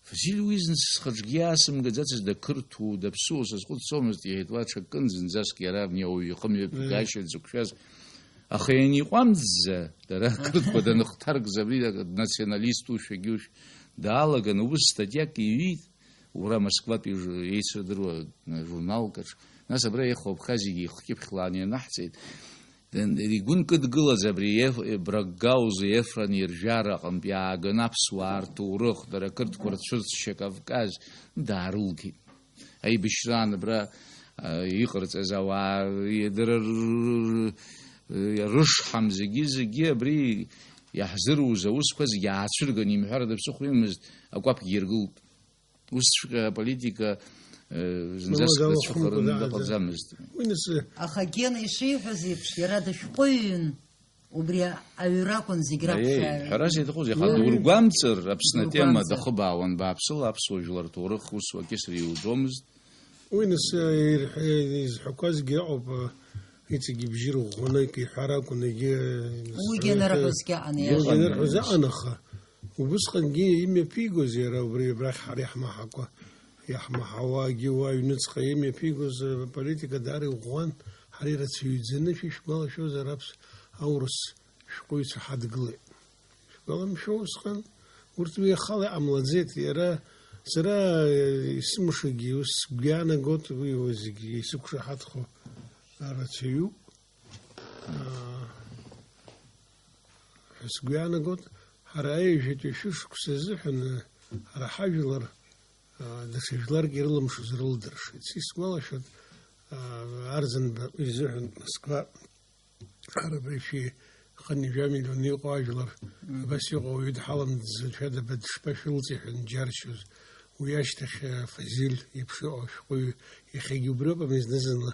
Фазиль уи зны схаҿгьы иаасымгаӡацыз дақырҭуоу, даԥсуоу сазхәыццомызт, иҳәеит, уа ҽакын зынӡаск иара абни ауаҩы ихы мҩаԥгашьа Еи. Дзықәшәаз. Аха ианиҟәамҵӡа, дара ақырҭқәа даныхҭаркыз абри националистушәагьушәа даалаган, убыс статиак иҩит. Уара Москватәи ж-, еицырдыруа, э, журналк аҿы. Нас абра еихо Абхазиагьы ихкьыԥхьлааны ианаҳҵеит. Ден-, игәы нкыдгылаз абри Еф-, Бракгауза Ефрон иржәара аҟынтә иааганы аԥсуаа рҭоурых, дара ақырҭқәа рцәырҵшьа Кавказ, даарылгеит. Аибашьраан абра, а, иҟарҵаз ауаа, и-, дара р-, р-, р-, рышҳам зегьы-зегьы абри иаҳзыруз аусқәа зегьы аацәырганы имҳәар ада ԥсыхәа имамызт, акәаԥгьы иргылт. Усҵәҟьа аполитика, э, зынӡаск Мамадова дацәыхараны хәымга дааӡа. Дыҟаӡамызт. Уи нас, э, Аха Гена ишиҳәаз еиԥш, иара дышәҟәыҩҩын, убри аҩра акәын зегь Аиеи, ракәшара. Ҳәарас иаҭахузеи, аха Уи дургәамҵыр, Аԥсны атема Дургәамҵыр. Дахыбаауан, бааԥсыла аԥсуа жәлар рҭоурых усуа кьысыр иуӡомызт. Уи нас, э, ирҳәа-, изҳәақәазгьы ыҟоуп, э, Иҵегь ибжьы рӷәӷәаны акы иҳәар акәын, егьи, Уигьы анырҳәозгьы аҟан, Уигьы иаҳәон. Анырҳәоз аҟан, аха убысҟангьы имҩаԥигоз иара убри абрахь ҳара иаҳмаҳакәа, иаҳмаҳауагьы уа аҩныҵҟа имҩаԥигоз аполитика даара иӷәӷәан, ҳара ирацәаҩӡаны, шәа ишәгәалашәозар, аԥс-, аурыс шәҟәыҩҩцәа ҳадгылеит. Шәгәаламшәо усҟан? Урҭ уи ахала иҟамлаӡеит. Иара, сара, э, есымшагьы ус сгәы иаанагоит, уи, уи зегьы исықәшаҳаҭхо рацәаҩуп. Аа, Сгәы иаанагоит, ҳара аҩажәатәи шәышықәса азыҳәан, ҳара ҳажәлар, а, даҽа жәларк ирылымшоз рылдыршеит. Сисгәалашәоит, а, Арӡынба изыҳәан Москва, ҳара абри шәи хынҩажәа миллион иҟоу ажәлар, абас иҟоу ауаҩы дҳаламӡаӡоит, шәада ба дышԥашәылҵи ҳәа нџьаршьоз, уи ашьҭахь, а, Фазиль иеиԥш иҟоу ашәҟәыҩҩы иахьагьы убриоуп, ами, зны-зынла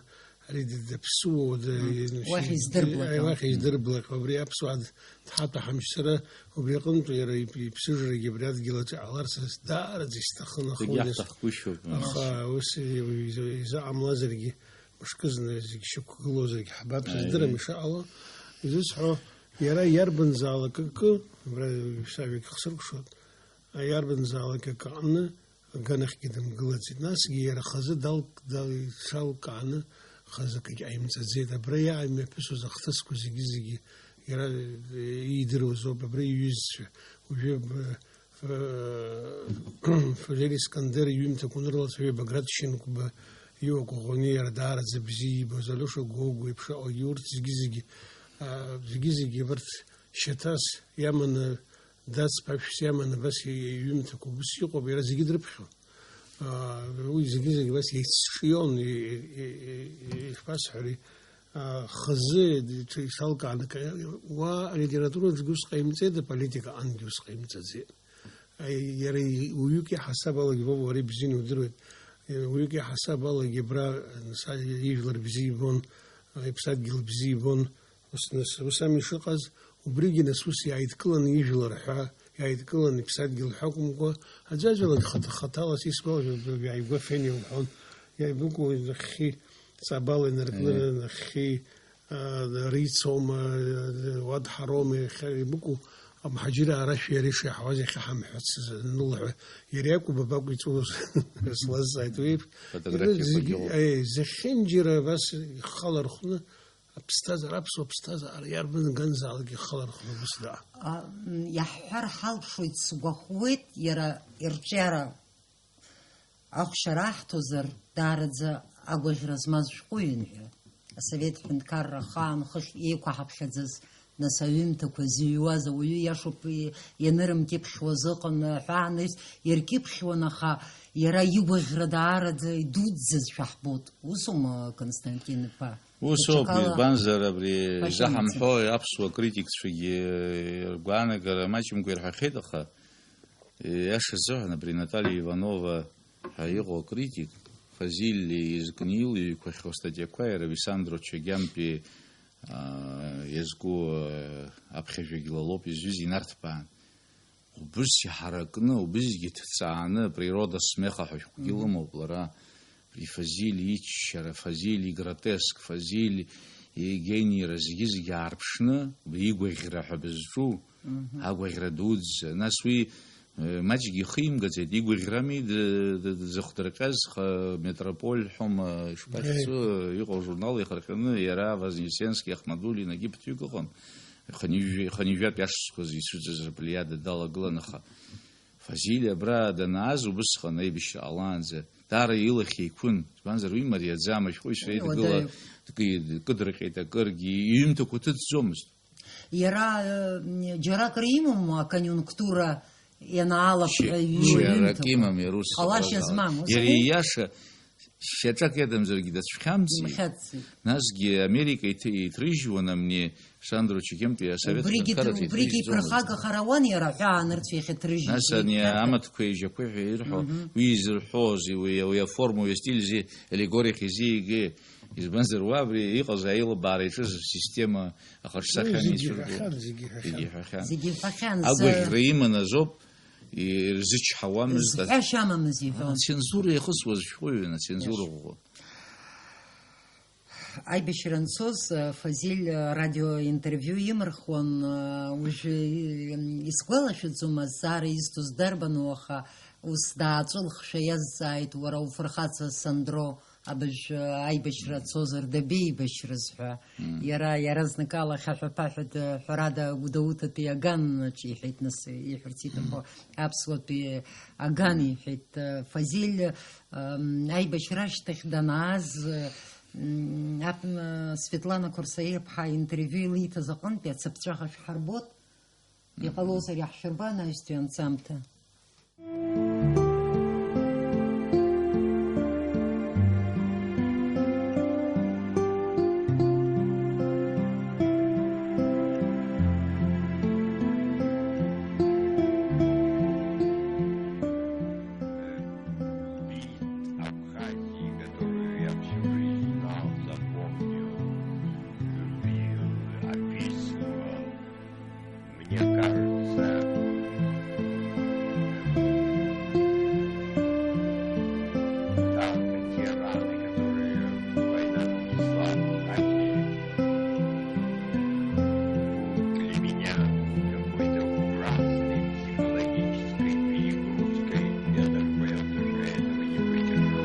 ари д-, даԥсуоу, д-, Мм. Уахь издырблаҟьо. Уахь издырблаҟьо, абри аԥсуаа д-, дҳатәаҳамшь, сара убри аҟынтә иара ип-, иԥсыжрагьы абри адгьыл аҿы иҟаларц даараӡа исҭахын, аха Зегь уи нас-, иаҳҭахгәышьоуп, мм. Аха ус иза-, изаҟамлазаргьы, мышкызны зегь шьақәгылоу зегь ҳабап, Ааи. Сыздырам ишаҟало. Изысҳәо, иара иарбанзаалак акы, абра сажәагь хсыркәшоит, иарбанзаалак акы аҟны аганахьгьы дымгылаӡеит. Насгьы иара хазы далк-, дал-, ишалкааны хазы акгьы ҟаимҵаӡеит. Абра иаамҩаԥысуаз ахҭысқәа зегьы-зегьы иара, э, иидыруаз ауп, абра иҩызцәа. Уажәы, э, Ф-, Фазиль Искандер иҩымҭақәа анрылацәажәо, Баграт Шьынқәба иуа Коӷониа иара даараӡа бзиа иибоз, Алиоша Гогәуа иеиԥш, урҭ зегьы-зегьы, а, зегьы-зегьы абарҭ шьаҭас иаманы, дацԥашәс иаманы абас и-, иҩымҭақәа убыс иҟоуп, иара зегьы дрыԥхьон. А, уи зегьы-зегьы абас еицҿион, и-, и-, и-, и-, ишԥасҳәари, а, хазы ишалкааны, уа алитератураҿгьы ус ҟаимҵеит, аполитика аҟынгьы ус ҟаимҵаӡеит. Иара уаҩык иҳасаб алагьы, Вова, уара ибзианы удыруеит, уаҩык иҳасаб алагьы абра, нас, ижәлар бзиа ибон, иԥсадгьыл бзиа ибон, ус, нас, ус ами ишыҟаз, убригьы, нас, ус иааидкыланы ижәлар ҳәа, иааидкыланы иԥсадгьыл ҳәа акәымкәа, аӡәаӡәалагьы хаҭа-, хаҭала, сисгәалашәоит, иааигәа фен илҳәон, иааибыкәу нахьхьи, ҵабала инаркны, Мгм. нахьхьи, а, рицома, а, уадҳарома, иахьа имыкәу, амҳаџьыраа рашәа иара ишиаҳауаз иахьа ҳамҳәац анылҳәа, иара иакәу бабакәу иҵәуоз слазҵааит уи еиԥш. Фотографиақәагьы Зегь-, ыҟоуп. Е, зехьынџьара абас ихала рхәны аԥсҭазаара, аԥсуа ԥсҭазаара иарбан ганзаалак ихала рхәны абас даа. А, м, иаҳҳәар ҳалшоит, сгәахәуеит, иара ирҿиара Ахәшьара аҳҭозар, даараӡа агәаӷьра змаз шәҟәыҩҩын ҳәа. Асовет ҳәынҭқарра ахаан хыхь еиқәаҳаԥхьаӡаз, нас аҩымҭақәа зыҩуаз ауаҩы иашоуп, и-, ианырымкьыԥхьуаз ыҟан ҳәа анаҩс иркьыԥхьуан, аха иара игәаӷьра даараӡа идуӡӡазшәа ҳбоит. Усоума, Константин-иԥа? Усоуп, Даҽакала избанзар, абри ҳәашьа заҳамҳәо аԥсуа критикцәагьы ргәаанагара маҷымкәа ирҳәахьеит, аха Иаша азыҳәан, абри Наталиа Иванова ҳәа иҟоу акритик, Фазиль изкны илыҩқәахьоу астатиақәа иара Висандро Чагьампи, аа, иазку, аа, аԥхьажәагь лалоуп изҩыз инарҭбаан. Убыс иҳаракны, убысгьы ҭҵааны, природа смеха ҳәа шәҟәгьы Мгм. лымоуп лара. Абри Фазиль иччара, Фазиль игротеск, Фазиль игениара зегьы-зегьы аарԥшны, убри игәаӷьра ҳәа бызҿу, Мгм. агәаӷьра дуӡӡа. Нас уи, э, маҷгьы ихимгаӡеит, игәаӷьрами д-, д-, дзыхдырҟьаз, ха-, Метрополь ҳәома, ишԥахьӡу, Мгм. иҟоу ажурнал иахырҟьаны, иара Вознесенски, Ахмадулина, егьи ԥыҭҩык ыҟан. Хынҩажәи-, хынҩажәатәи ашықәсқәа ицәыӡыз рыплиада далагылан, аха Фазиль абра данааз убысҟан аибашьра ҟалаанӡа даара илахь еиқәын, избанзар, уи мариаӡам, ашәҟәыҩҩцәа Уи еидгыла уадаҩуп. дкы-, дкыдырҟьеит акыргьы, иҩымҭақәа ҭыҵӡомызт. Иара, э, џьаракыр имоума акониунктура ианаалап Шьи-, ҳәа шьарак иҩымҭақәа? имам иара ус Ҟалашьа ыҟазаалак. змам, ус Иара ами? ииаша Шьаҿак иадамзаргьы дацәхьамҵит. Имхьацит. Насгьы Америка иҭ-, иҭрыжьуан амни Сандро Чегемтәи асовет Убригьы ҳәынҭқарраҿы д-, убригьы иҭрыжьуамызт. Иԥырхагахар ауан иара ҳәа анырцә иахьа ҭрыжьит Анаҩс ани иԥхьаӡа. амаҭқәа ижьақәа ҳәа ирҳәо, Мгм. уи изырҳәозеи, уи, уи аформа, уи астиль зи аллегориахь изиигеи? Избанзар, уа абри иҟаз аилыбаара иаҿыз асистема ахаҿсахьа Зегьы ицәыргон. иҳәахьан, зегьы иҳәахьан. Зегьы иҳәахьан. Зегьы иҳәахьан. Агәаӷьра иман азоуп, ирзычҳауамызт. Зҳәашьа амамыз иҳәон. Ацензура иахысуаз шәҟәыҩҩын, ацензура Иашан. ӷәӷәа. Аибашьра анцоз, Фазиль радиоинтервиу имырхуан, уажәы исгәалашәаӡом азҵаара изҭоз дарбану, аха ус дааҵәылхшәа иазҵааит, уара уфырхаҵа Сандро абыржә аибашьра ацозар дабеибашьрыз ҳәа. Мм. Иара иаразнакала хьаҳәа-ԥаҳәа д-, ҳәарада, Гәдоуҭатәи аган аҿы иҳәеит, нас иҳәарц иҭаху аԥсуатәи аган иҳәеит, Фазиль, ам, аибашьра ашьҭахь данааз, м, ап-, м, Светлана Қәырсаиаԥҳа интервиу илиҭаз аҟынтәи ацыԥҵәаха шәҳарбот. Иҟалозар иаҳшәырба анаҩстәи анҵамҭа? Абхазии, которую я всю жизнь знал, запомнил, любил, описывал. Мне кажется, жалко те раны, которые война нанесла Абхазии. Для меня какой-то ужасной психологической перегрузкой, я даже боялся, что я этого не выдержу.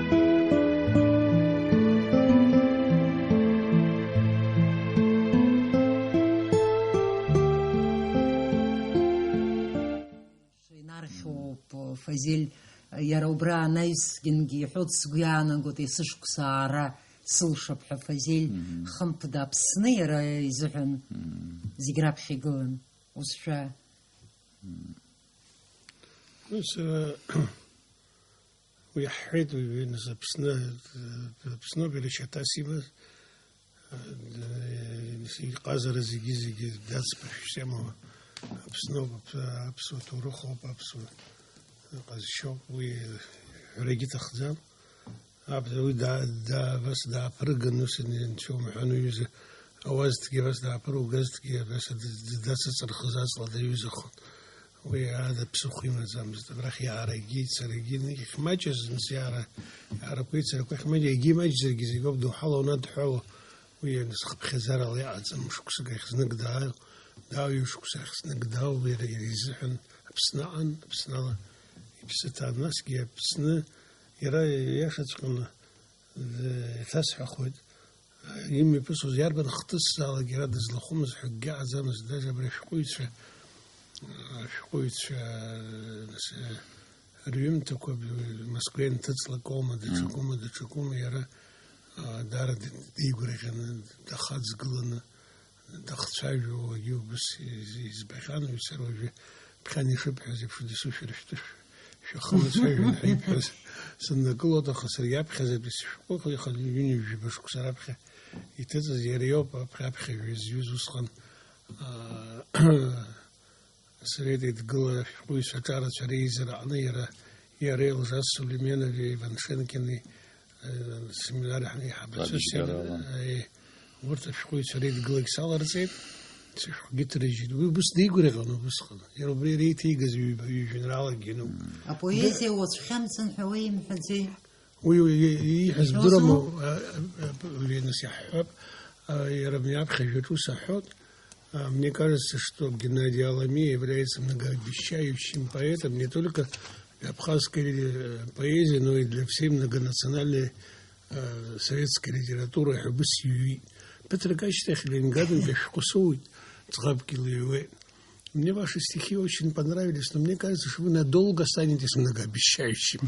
Инархьоуп, Фазиль, иара убра анаҩсгьынгьы иҳәоит, сгәы иаанагоит, есышықәса аара сылшап ҳәа, Фазиль, Мгм. Хымԥада Аԥсны иара изыҳәан Мгм. Зегь раԥхьа игылан, узшәа. Мгм. Ус, э, уи иаҳҳәеит, уи, уи, нас, Аԥсны, э, Аԥсноуп иара шьаҭас имаз, э, иҟазара зегьы-зегьы дацԥышәшьама, Аԥсноуп, Аԥ-, аԥсуа ҭоурыхоуп, аԥсуа ҟазшьоуп, уи ҳәарагьы иҭахӡам. Аб-, уи да-, да-, абас дааԥырган, ус анцәа умҳәан, уҩыза ауазҭгьы абас дааԥыругазҭгьы, абас д-, д-, дацыҵырхыз аҵла даҩызахон. Уи ада ԥсыхәа имаӡамызт. Абрахь иаарагьы, ицарагьы, ихьмаҷыз зынӡа иаара, иаарақәа, ицарақәа ихьмаҷ-, егьимаҷзаргьы зегь ауп, доуҳала унадҳәало, уи зхыԥхьаӡарала иҟаӡам, шықәсык ахь знык дааиуа, дааиуа, шықәса ахь знык даауа, иара, иара изыҳәан Аԥсны аан, Аԥсны ала иԥсы ҭан, насгьы Аԥсны, иара иашаҵәҟьаны, э, иҭасҳәахоит, имҩаԥысуаз иарбан хҭысзаалак иара дызлахәымыз ҳәа акгьы аҟаӡамызт, даже абри ашәҟәыҩҩцәа, ашәҟәыҩҩцәа, э, нас, э, рҩымҭақәа, э, Москвеи анҭыҵлак аума, даҽакума, даҽакума, иара, э, даара ди-, дигәырӷьаны, дахаҵгыланы, дахцәажәо, уагьы убыс из-, избахьан, уи сара уажәы ԥхьан ишыбҳәаз еиԥш, дасу шәара шәтәы шәахымцәажәан ҳәа ибҳәаз сыннакылоит, аха саргьы аԥхьаӡатәи сышәҟәы, иаха ҩынҩажәаба шықәса раԥхьа иҭыҵыз иара иоуп, аԥхьа, аԥхьа жәа зҩыз усҟан, аа, Асовет Еидгыла ашәҟәыҩҩцәа аҿарацәа реизара аҟны иара, иара Елжас Сулейменови Иваншенкини, э, семинар ҳаиҳабацәа Абжьгарала. Э, урҭ ашәҟәыҩҩцәа реидгылагь саларҵеит, сышәҟәгьы ҭрыжьит. Уи убыс дигәырӷьон убысҟан. Иара убри иара иҭигаз ҩба, ҩ-, жәеинраалакгьы ануп. Апоезиа уацәхьамҵын ҳәа уеимҳәаӡеи? Уи, уи, уи, ииҳәаз Иҳәозу? Бдырама, а, а, а, Венус иаҳҳәап, а, иара абни аԥхьа жәаҿы ус аҳәот. А, мне кажется, что Геннадий Алами является многообещающим поэтом не только для абхазской, э, поэзии, но и для всей многонациональной, э, советской литературы, ҳәа убыс иҩит. Ԥыҭрак ашьҭахь Ленинградынтә ашәҟәы соуит, ӡӷабк илыҩуеит. Мне ваши стихи очень понравились, но мне кажется, что вы надолго останетесь многообещающим.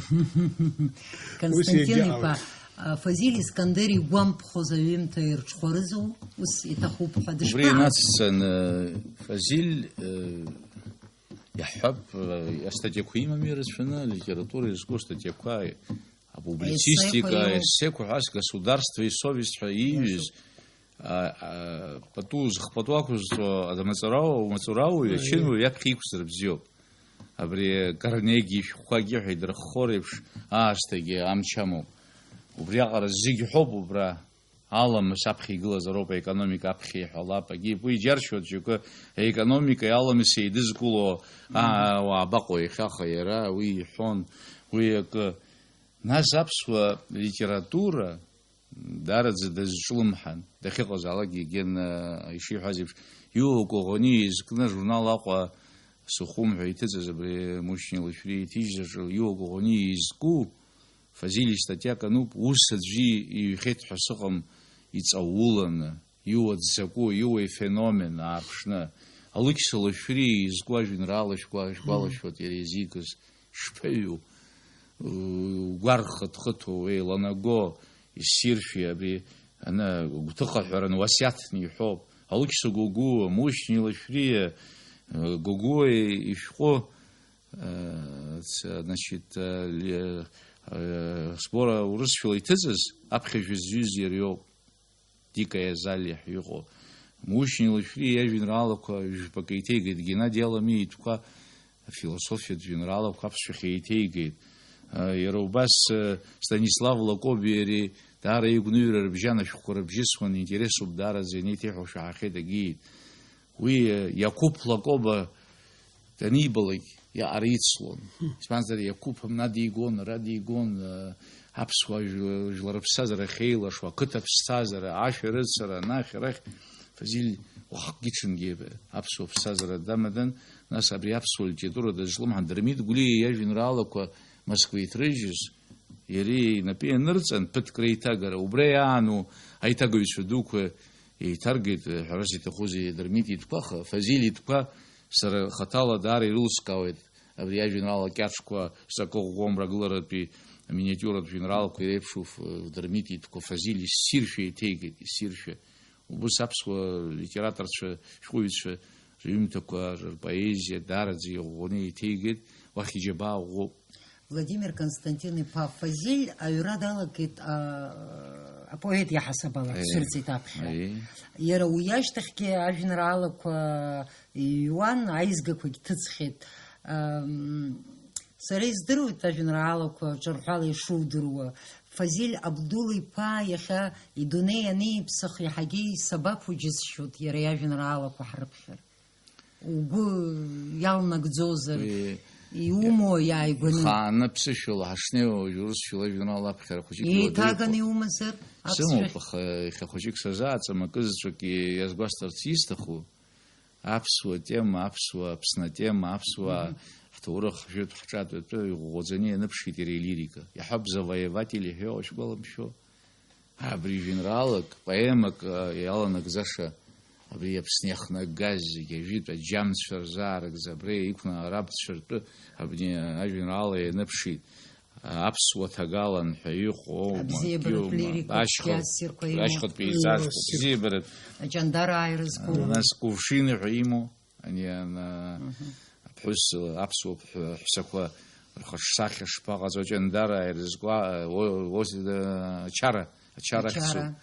Константин Ус иагьаауеит. Иԥа, а, Фазиль Искандер игәамԥхоз аҩымҭа ирҽхәарызу, ус иҭахуп ҳәа Убри дышԥаҟаз? Инацҵаны Фазиль, э, иаҳҳәап, э, астатиақәа имами ирацәаны, алитература иазку астатиақәа, апублицистика, Аессеқәа иоуп. Аессеқәа ҳәа ас государство и совесть ҳәа ииҩыз, Иашоуп. А, а, пату, зхы пату ақәызҵо амаҵура-, амаҵурауаҩ, Аиеи. Ачынуаҩ иаԥхьа иқәзар бзиоуп. Абри Карнеги ишәҟәқәагьы ҳәа идырххо реиԥш аасҭагьы амч амоуп. Убриаҟара зегь ҳәоуп убра. Аламыс аԥхьа игылазароуп, аекономика аԥхьа иҳәалап. Агьи уи иџьаршьоит, џьоукы аекономикеи аламыси еидызкыло, аа, уаабаҟоу иахьаха иара, уи иҳәон, уи акы. Нас аԥсуа литература даараӡа дазҿлымҳан, дахьыҟазаалакгьы, Гена ишиҳәаз еиԥш, Иуа Коӷониа изкны ажурнал Аҟәа Сухум ҳәа иҭыҵыз абри Мушьни Лашәриа иҭижьыз аҿы Иуа Коӷониа изку Фазиль истатиак ануп, ус аӡәы иҩхьеит ҳәа сыҟам иҵауланы, Иуа дзакәу, Иуа ифеномен аарԥшны. Алықьса Лашәриа изку ажәеинраала шәгәа-, шәгәалашәоит иара изикыз. Шԥаҩу? Угәархыҭхыҭуа, еиланаго, иссиршәи абри, ана, гәҭыхаҳәаран уасиаҭны иҳәоуп. Алықьса Гогәуа, Мушьни Лашәриа, Гогәуа ишәҟәы, э, ц-, значит, э, ли-, э, сбора урысшәала иҭыҵыз, аԥхьажәа зҩыз иара иоуп. Дикая Залли ҳәа иҟоу. Мушьни Лашәриа иажәеинраалақәа жәпакы еиҭеигеит, Геннади Аламиа итәқәа, афилософиатә жәеинраалақәа аԥсшәахь еиҭеигеит. Иара убас, Станислав Лакоби иареи даара игәныҩра рыбжьан, ашәҟәқәа рыбжьысуан, интересуп, даараӡа ианеиҭеиҳәо шәаҳахьеит, агьиит. Уи, Иақәыԥ Лакоба данибалак, иаҟара ицлон. Избанзар, Иақәыԥ мна дигон, ара дигон, э, аԥсуаа жәла-, жәлар рыԥсҭазаара ахьеилашуа, ақыҭа аԥсҭазаара, ашәарыцара, анахь, арахь, Фазиль уахкгьы-ҽынгьы аԥсуа ԥсҭазаара дамадан, нас абри аԥсуа литература дазҿлымҳан, Дырмит Гәлиа иажәеинраалақәа Москва иҭрыжьыз, иара инапы ианырҵан, ԥыҭк реиҭагара, убра иаану аиҭагаҩцәа дуқәа еиҭаргеит, ҳәарас иҭахузеи, Дырмит итәқәа, аха Фазиль итәқәа сара хаҭала даара ирылскаауеит, абри ажәеинраала кьаҿқәа, сакы ӷәӷәа мрагыларатәи аминиатиуратә жәеинраалақәа иреиԥшу Ф-, Дырмит итәқәа Фазиль ссиршәа еиҭеигеит, ссиршәа. Убыс аԥсуа литераторцәа, шәҟәыҩҩцәа рыҩымҭақәа, рпоезиа даараӡа иӷәӷәаны еиҭеигеит, уахь иџьабаа ӷәӷәоуп. Владимир Константин-иԥа Фазиль аҩра далагеит, а, апоет иаҳасабала, Аиеи. Дцәырҵит аԥхьара. Аиеи. Иара уи ашьҭахьгьы ажәеинраалақәа иҩуан, аизгақәагь ҭыҵхьеит. Ам, сара издыруеит ажәеинраалақәа ҿырҳәала ишудыруа. Фазиль Абдул-иԥа иахьа идунеи аниԥсах иаҳагьы исабаԥу џьысшьоит иара иажәеинраалақәа ҳрыԥхьар. Угәы иалнагӡозар, уи иумоу иааигәаны. Ихааны ԥсышәала ҳашнеиуа, уажә урысшәала ажәеинраала аԥхьара хәыҷык еиҭаганы иуадаҩуп. Иумазар, аԥсшәахь? Сымоуп, аха иахьа хәыҷык сазааҵам, акы заҵәык иазгәасҭарц исҭаху, аԥсуа тема, аԥсуа, Аԥсны атема, аԥсуаа, мгм, ҳҭоурых, ҳжәытә, ҳҿатә атәы иӷәӷәаӡаны ианыԥшит иара илирика. Иаҳҳәап, Завоеватель иҳәо, ушгәаламшәо? Абри жәеинраалак, поемак, а, иаланагӡаша, абри Аԥсны иахнагаз зегьы ажәытә аџьамцәа рзаарыгӡа, абра иқәны арабцәа ртәы абни ажәеинраала ианыԥшит. Аԥсуа ҭагалан ҳәа иҟоу, абзиабаратә лирикатә ашьха-, ссирқәа имоу, ашьхатә пеизажқәа, абзиабаратә, аҷандараа ирызку, нас Кувшины ҳәа имоу, ани ана-, мгм, аԥҳәыс, аԥсуа ԥҳә-, ҳәсақәа рхаҿсахьа шԥаҟаҵо, аҷандараа ирызку, а, о-, о-, ачара, ачара ахьцу. Ачара.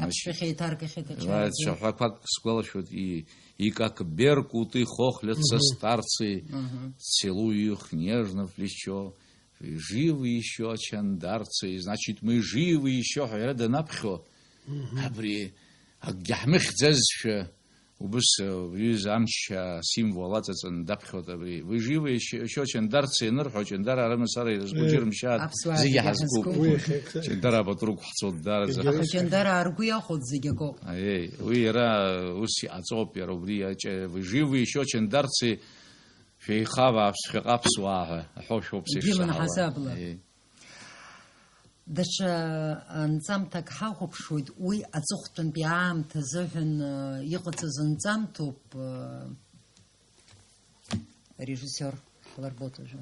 Аԥсшәахь еиҭаргахьеит ачара. Цәаҳәақәак сгәалашәоит, и-, и как Беркуты хохлятся, мгм, старцы, мгм, целую их нежно в плечо. Живы ещё чандарцы, значит, мы живы ещё ҳәа иара данаԥхьо, мгм, абри акгьы ҳмыхьӡазшәа, убыс, э, убри аҩыза амч асимвол аҵаҵаны даԥхьоит абри. Вы живы ещё, ещё чандарцы ианырҳәо, ҷандара рымацара ирызку, э, џьырымшьааит, аԥсуаа зегьы, зегьы ҳазкуп. Ҳазкуп. Уи иахьа-, ҷандара апатрук ҳцоит даараӡа. Егьа-, аха ҷандараа ргәы иахәоит зегь акоуп. Аиеи, уи иара ус иҟаҵоуп, иара убри аҷа-, вы живы ещё чандарцы, шәеихаваа, ԥсхьаҟа аԥсуаа ҳәа аҳәошәоуп сеишаҳауа. Ибжьы мҳасабла. Ии. Даҽа анҵамҭак ҳахәаԥшуеит, уи аҵыхәтәантәи аамҭа азыҳәан, э, иҟаҵаз анҵамҭоуп, э, арежиссиор ҳлырбоит уажәы.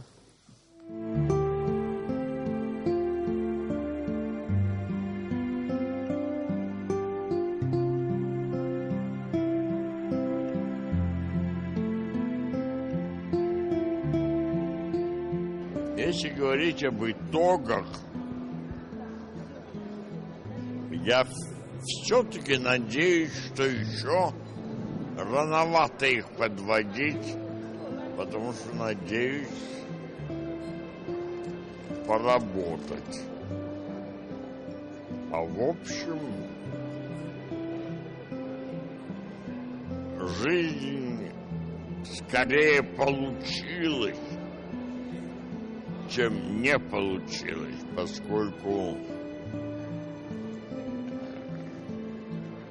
Если говорить об итогах, я в-, всё-таки надеюсь, что ещё рановато их подводить, потому что надеюсь поработать. А в общем, жизнь скорее получилась, чем не получилась, поскольку,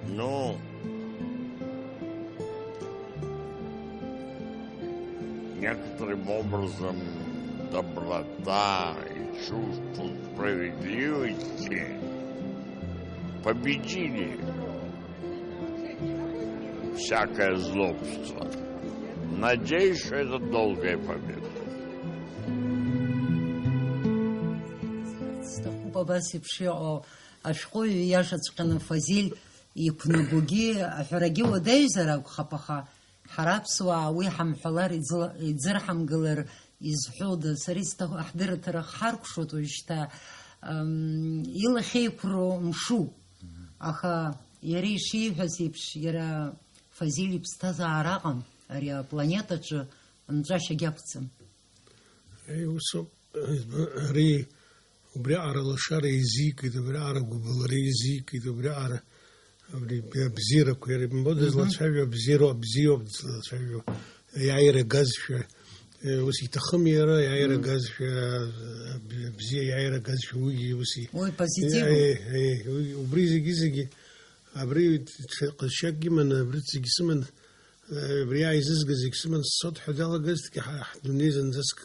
ну, некоторым образом доброта и чувство справедливости победили всякое злобство. Надеюсь, что это долгая победа. Сҭахуп абас еиԥш иҟоу ашәҟәыҩҩы иашаҵәҟьаны Фазиль иқәнагогьы, аҳәарагьы уадаҩзар акәхап, аха Ҳара аԥсуаа уи ҳамҳәалар, иӡла-, иӡырҳамгалар изҳәода? Сара исҭаху, ҳдырраҭара хҳаркәшоит уажәшьҭа, ам, илахьеиқәыру мшуп. Аха иара ишиҳәаз еиԥш, иара Фазиль иԥсҭазаара аҟан, ари апланетаҿы нҵәашьагьы ақәӡам. Еи, усоуп. Ари убриаҟара лашара еизигеит, убриаҟара гәыбылра еизигеит, убриаҟара абри абзиарақәа иара ибымбо дызлацәажәо абзиароуп, абзиоуп дызлацәажәо, иааира газшәа, э, ус иҭахым иара, иааира газшәа, аб-, абзиа иааира газшәа уигьы ус и-, Уи позитивуп. Э, э, уи, убри зегьы-зегьы, абри ҽа-, ҟазшьак иманы, абри зегьы сыманы, Абри ааизызга зегь сыман сцот ҳәа далагазҭгьы, ҳа, ҳдунеи зынӡаск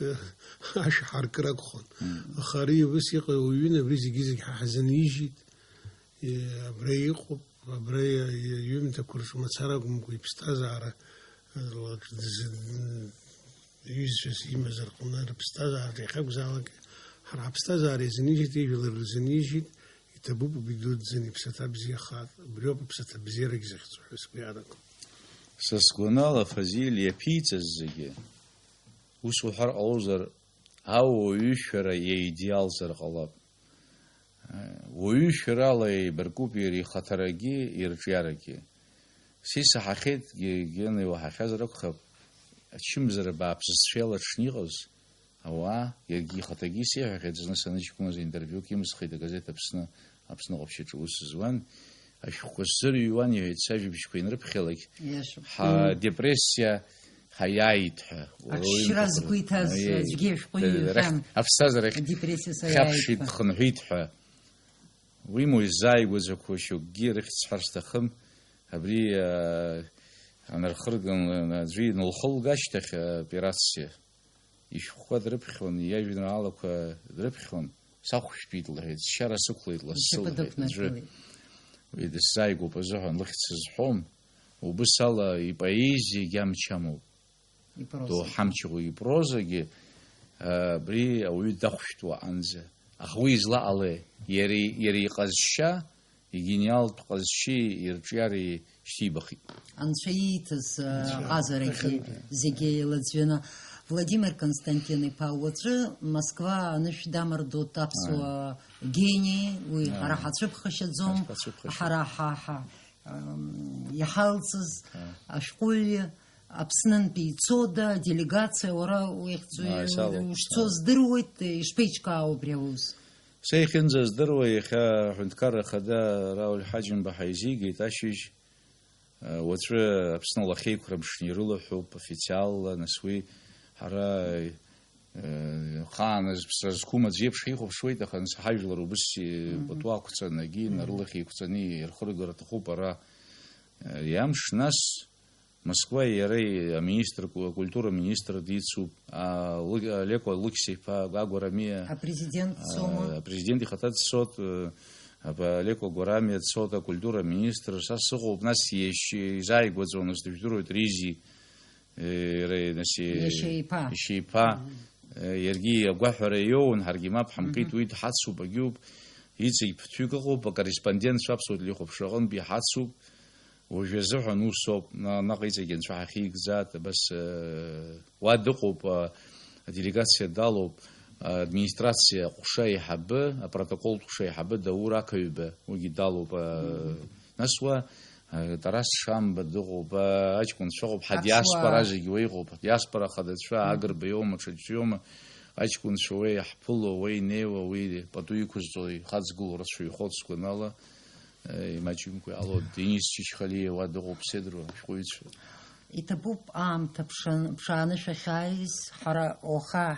ашәаҳаркыр акәхон. Мм. Аха ари ус иҟоу уаҩын, абри зегьы-зегь ҳа ҳзынижьит. Е, абра иҟоуп, абра и-, и-, иҩымҭақәа рҿы мацара акәымкәа иԥсҭазаара, э, лаҿ дыз-, м, иҩызцәас имаз рҟны рыԥсҭазаараҿы иахьакәзаалак, ҳара ҳаԥсҭазаара иазынижьит, ижәлар рзынижьит, Иҭабуп убри дуӡӡаны иԥсаҭа бзиахааит, убриоуп аԥсаҭа бзиарагь захьӡу ҳәа сгәы иаанагом. Са сгәанала, Фазиль иаԥиҵаз зегьы, ус уҳәар ҟалозар, ауаҩышәара иаидеалзар ҟалап. Уаҩышәарала еибаркуп иара ихаҭарагьы, ирҿиарагьы. Са исаҳахьеит, Гена иуаҳахьазар акәхап, ачымазара бааԥсызшәала дшыҟаз, Ауаа, иаргьы ихаҭагьы исеиҳәахьеит, зны саныҷкәыназ интервиук имысхит агазеҭ Аԥсны, Аԥсны ҟаԥшьаҿы аус зуан, ашәҟәқәа сзырҩуан, иҳәеит, сажәабжьқәа инрыԥхьалак, Иашоуп. Ҳа, Мм. депрессиа ҳаиааит ҳәа. Уара Аҽшьра уимҭаху. згәы иҭаз Аиеи, аӡәгьы ашәҟәы да, иҩхьан. рахь, аԥсҭазаара ахь Адепрессиа саиааит хьаԥшит, ҳәа. хынҳәит ҳәа. Уимоу, иззааигәаӡақәоу шьоукгьы рыхьӡ сҳәар сҭахым, абри, аа, анархырган, аӡәы инылхылга ашьҭахь, аоперациа. Ишәҟәқәа дрыԥхьон, иажәеинраалақәа дрыԥхьон, сахәшәтәит, лҳәеит, сшьара сықәлеит лассы, Ишьапы лҳәеит, аӡәы. дықәнаргылеит. Уи дысзааигәоуп азыҳәан лыхьӡ сызҳәом. Убыс ала ипоезиагьы амч амоуп. Ипрозагьы. Доуҳамчахә ипрозагьы, а, абри ауаҩы дахәшәтәуа анӡа. Аха уи излаҟалеи? Иара, иара иҟазшьа, Игениалтә ҟазшьеи ирҿиареи шьҭибахит. Анцәа ииҭаз, Анцәа. Ҟазарагьы Ахьынтәи. Зегьы еилаӡҩаны. Владимир Константин-иԥа, уаҵәы Москва анышә дамардоит аԥсуа Ааи. Гени, уи Ааи. Ҳара ҳацәыԥхашьаӡом, Ҳацәыԥхашьа. Ҳара ҳа, ҳа, ам, иҳалҵыз Ааи. Ашәҟәыҩҩы Аԥснынтәи ицода, аделегациа, уара уахьцо-, Ааи, салоуп, ушцо салоуп. Здыруеит, ишԥеиҿкаау убри аус? Са иахьынӡаздыруа, иахьа аҳәынҭқарра ахада Рауль Ҳаџьымба ҳаизигеит ашьыжь. Уаҵәы Аԥсны алахьеиқәра мшны ирылаҳәоуп официалла, нас уи ҳара, э, хааназ ԥсра зқәым аӡә иеиԥш ҳихәаԥшуеит, аха нас ҳажәлар убыс Мгм. пату ақәҵаны, егьи Мгм. нарылахь еиқәҵаны ирхыргар аҭахуп ара, э, иамш. Нас Москва иара и-, аминистр, ку-, акультура министр дицуп, а, Лы-, Леко Алықьса-иԥа Агәа Рамиа, Апрезидент а, дцома? Апрезидент ихаҭа дцот, э, аба-, Леко Агәарамиа дцот, акультура министр, са сыҟоуп, нас иашьа изааигәаӡоу, нас дыжәдыруеит Ризи, э, иара, нас и-, Иашьа иԥа. Иашьа иԥа. Мгм. Э, иаргьы агәаҳәара иоуан, ҳаргьы мап ҳамкит, Мгм. Уи дҳацуп, агьуп, иҵегь ԥыҭҩык ыҟоуп, акорреспондентцәа аԥсуа телехәаԥшра аҟынтә иҳацуп. Уажәы азыҳәан усоуп, на-, наҟ иҵегь Анцәа ҳахьигӡааит, абас, э, уа дыҟоуп, а, аделегациа далоуп, а, администрациа аҟәша аиҳабы, апротоколтә ҟәша аиҳабы Даур Ақаҩба, уигьы далоуп, а, Мгм. нас уа, а, Тарас Шамба дыҟоуп, а, аҷкәынцәа ыҟоуп, Аԥсуаа. Ҳадиаспора зегь уа иҟоуп, ҳдиаспора ахадацәа, Мгм. Агрба иоума, ҽаӡәӡәоума, аҷкәынцәа уа иаҳԥыло, уа инеиуа, уи пату иқәызҵо ихаҵгылоу рацәаҩхоит сгәанала. Э, имаҷымкәа иҟало, Денис Чачхалиа уа дыҟоуп, Седро ашәҟәыҩҩцәа. Иҭабуп аамҭа ԥшан-, ԥшааны шәахьааиз, ҳара уаха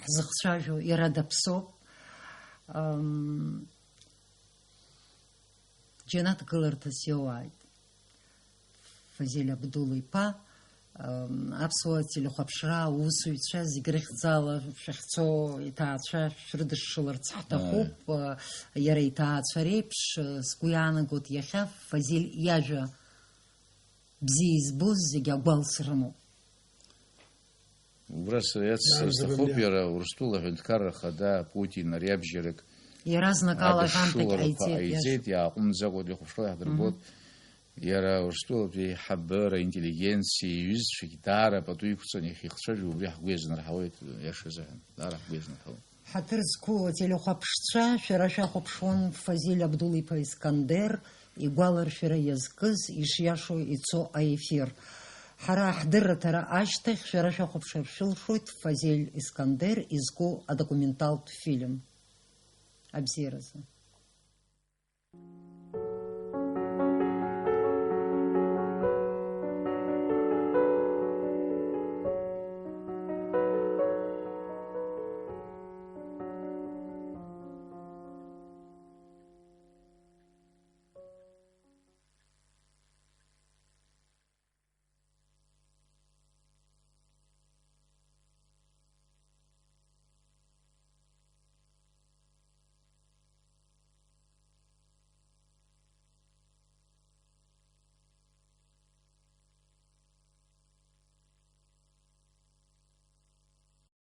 ҳзыхцәажәо иара даԥсоуп. Ам, џьанаҭ гыларҭас иоуааит. Фазиль Абдул-иԥа, ам, аԥсуа телехәаԥшра аусзуҩцәа зегь рыхьӡала шәахьцо иҭаацәа шәрыдышшыларц ҳҭахуп. Ааи. Иара иҭаацәа реиԥш, сгәы иаанагоит, иахьа Фазиль иажәа бзиа избоз зегь агәалс рымоуп. Убра сара иацсҵар Нагӡара сҭахуп, мҩа. Иара Урыстәыла аҳәынҭқарра ахада Путин ариабжьарак Иаразнак ала аҳәамҭагь адышшыларақәа ҟаиҵеит, ҟаиҵеит, иашоуп. Иааҟәымҵӡакәа дихәаԥшуа иаҳдырбоит. Мгм. Иара Урыстәылатәи аиҳабыра, аинтеллигенциа иҩызцәагь даара пату иқәҵаны иахьихцәажәо убри ҳгәы иазнарҳауеит, иашазыҳәан, даара ҳгәы иазнарҳауеит. Ҳаҭыр зқәу ателехәаԥшцәа, шәара шәахәаԥшуан Фазиль Абдул-иԥа Искандер игәаларшәара иазкыз, ишиашоу ицо аефир. Ҳара ҳдырраҭара ашьҭахь шәара шәахәаԥшыр шәылшоит Фазиль Искандер изку адокументалтә фильм. Абзиаразы.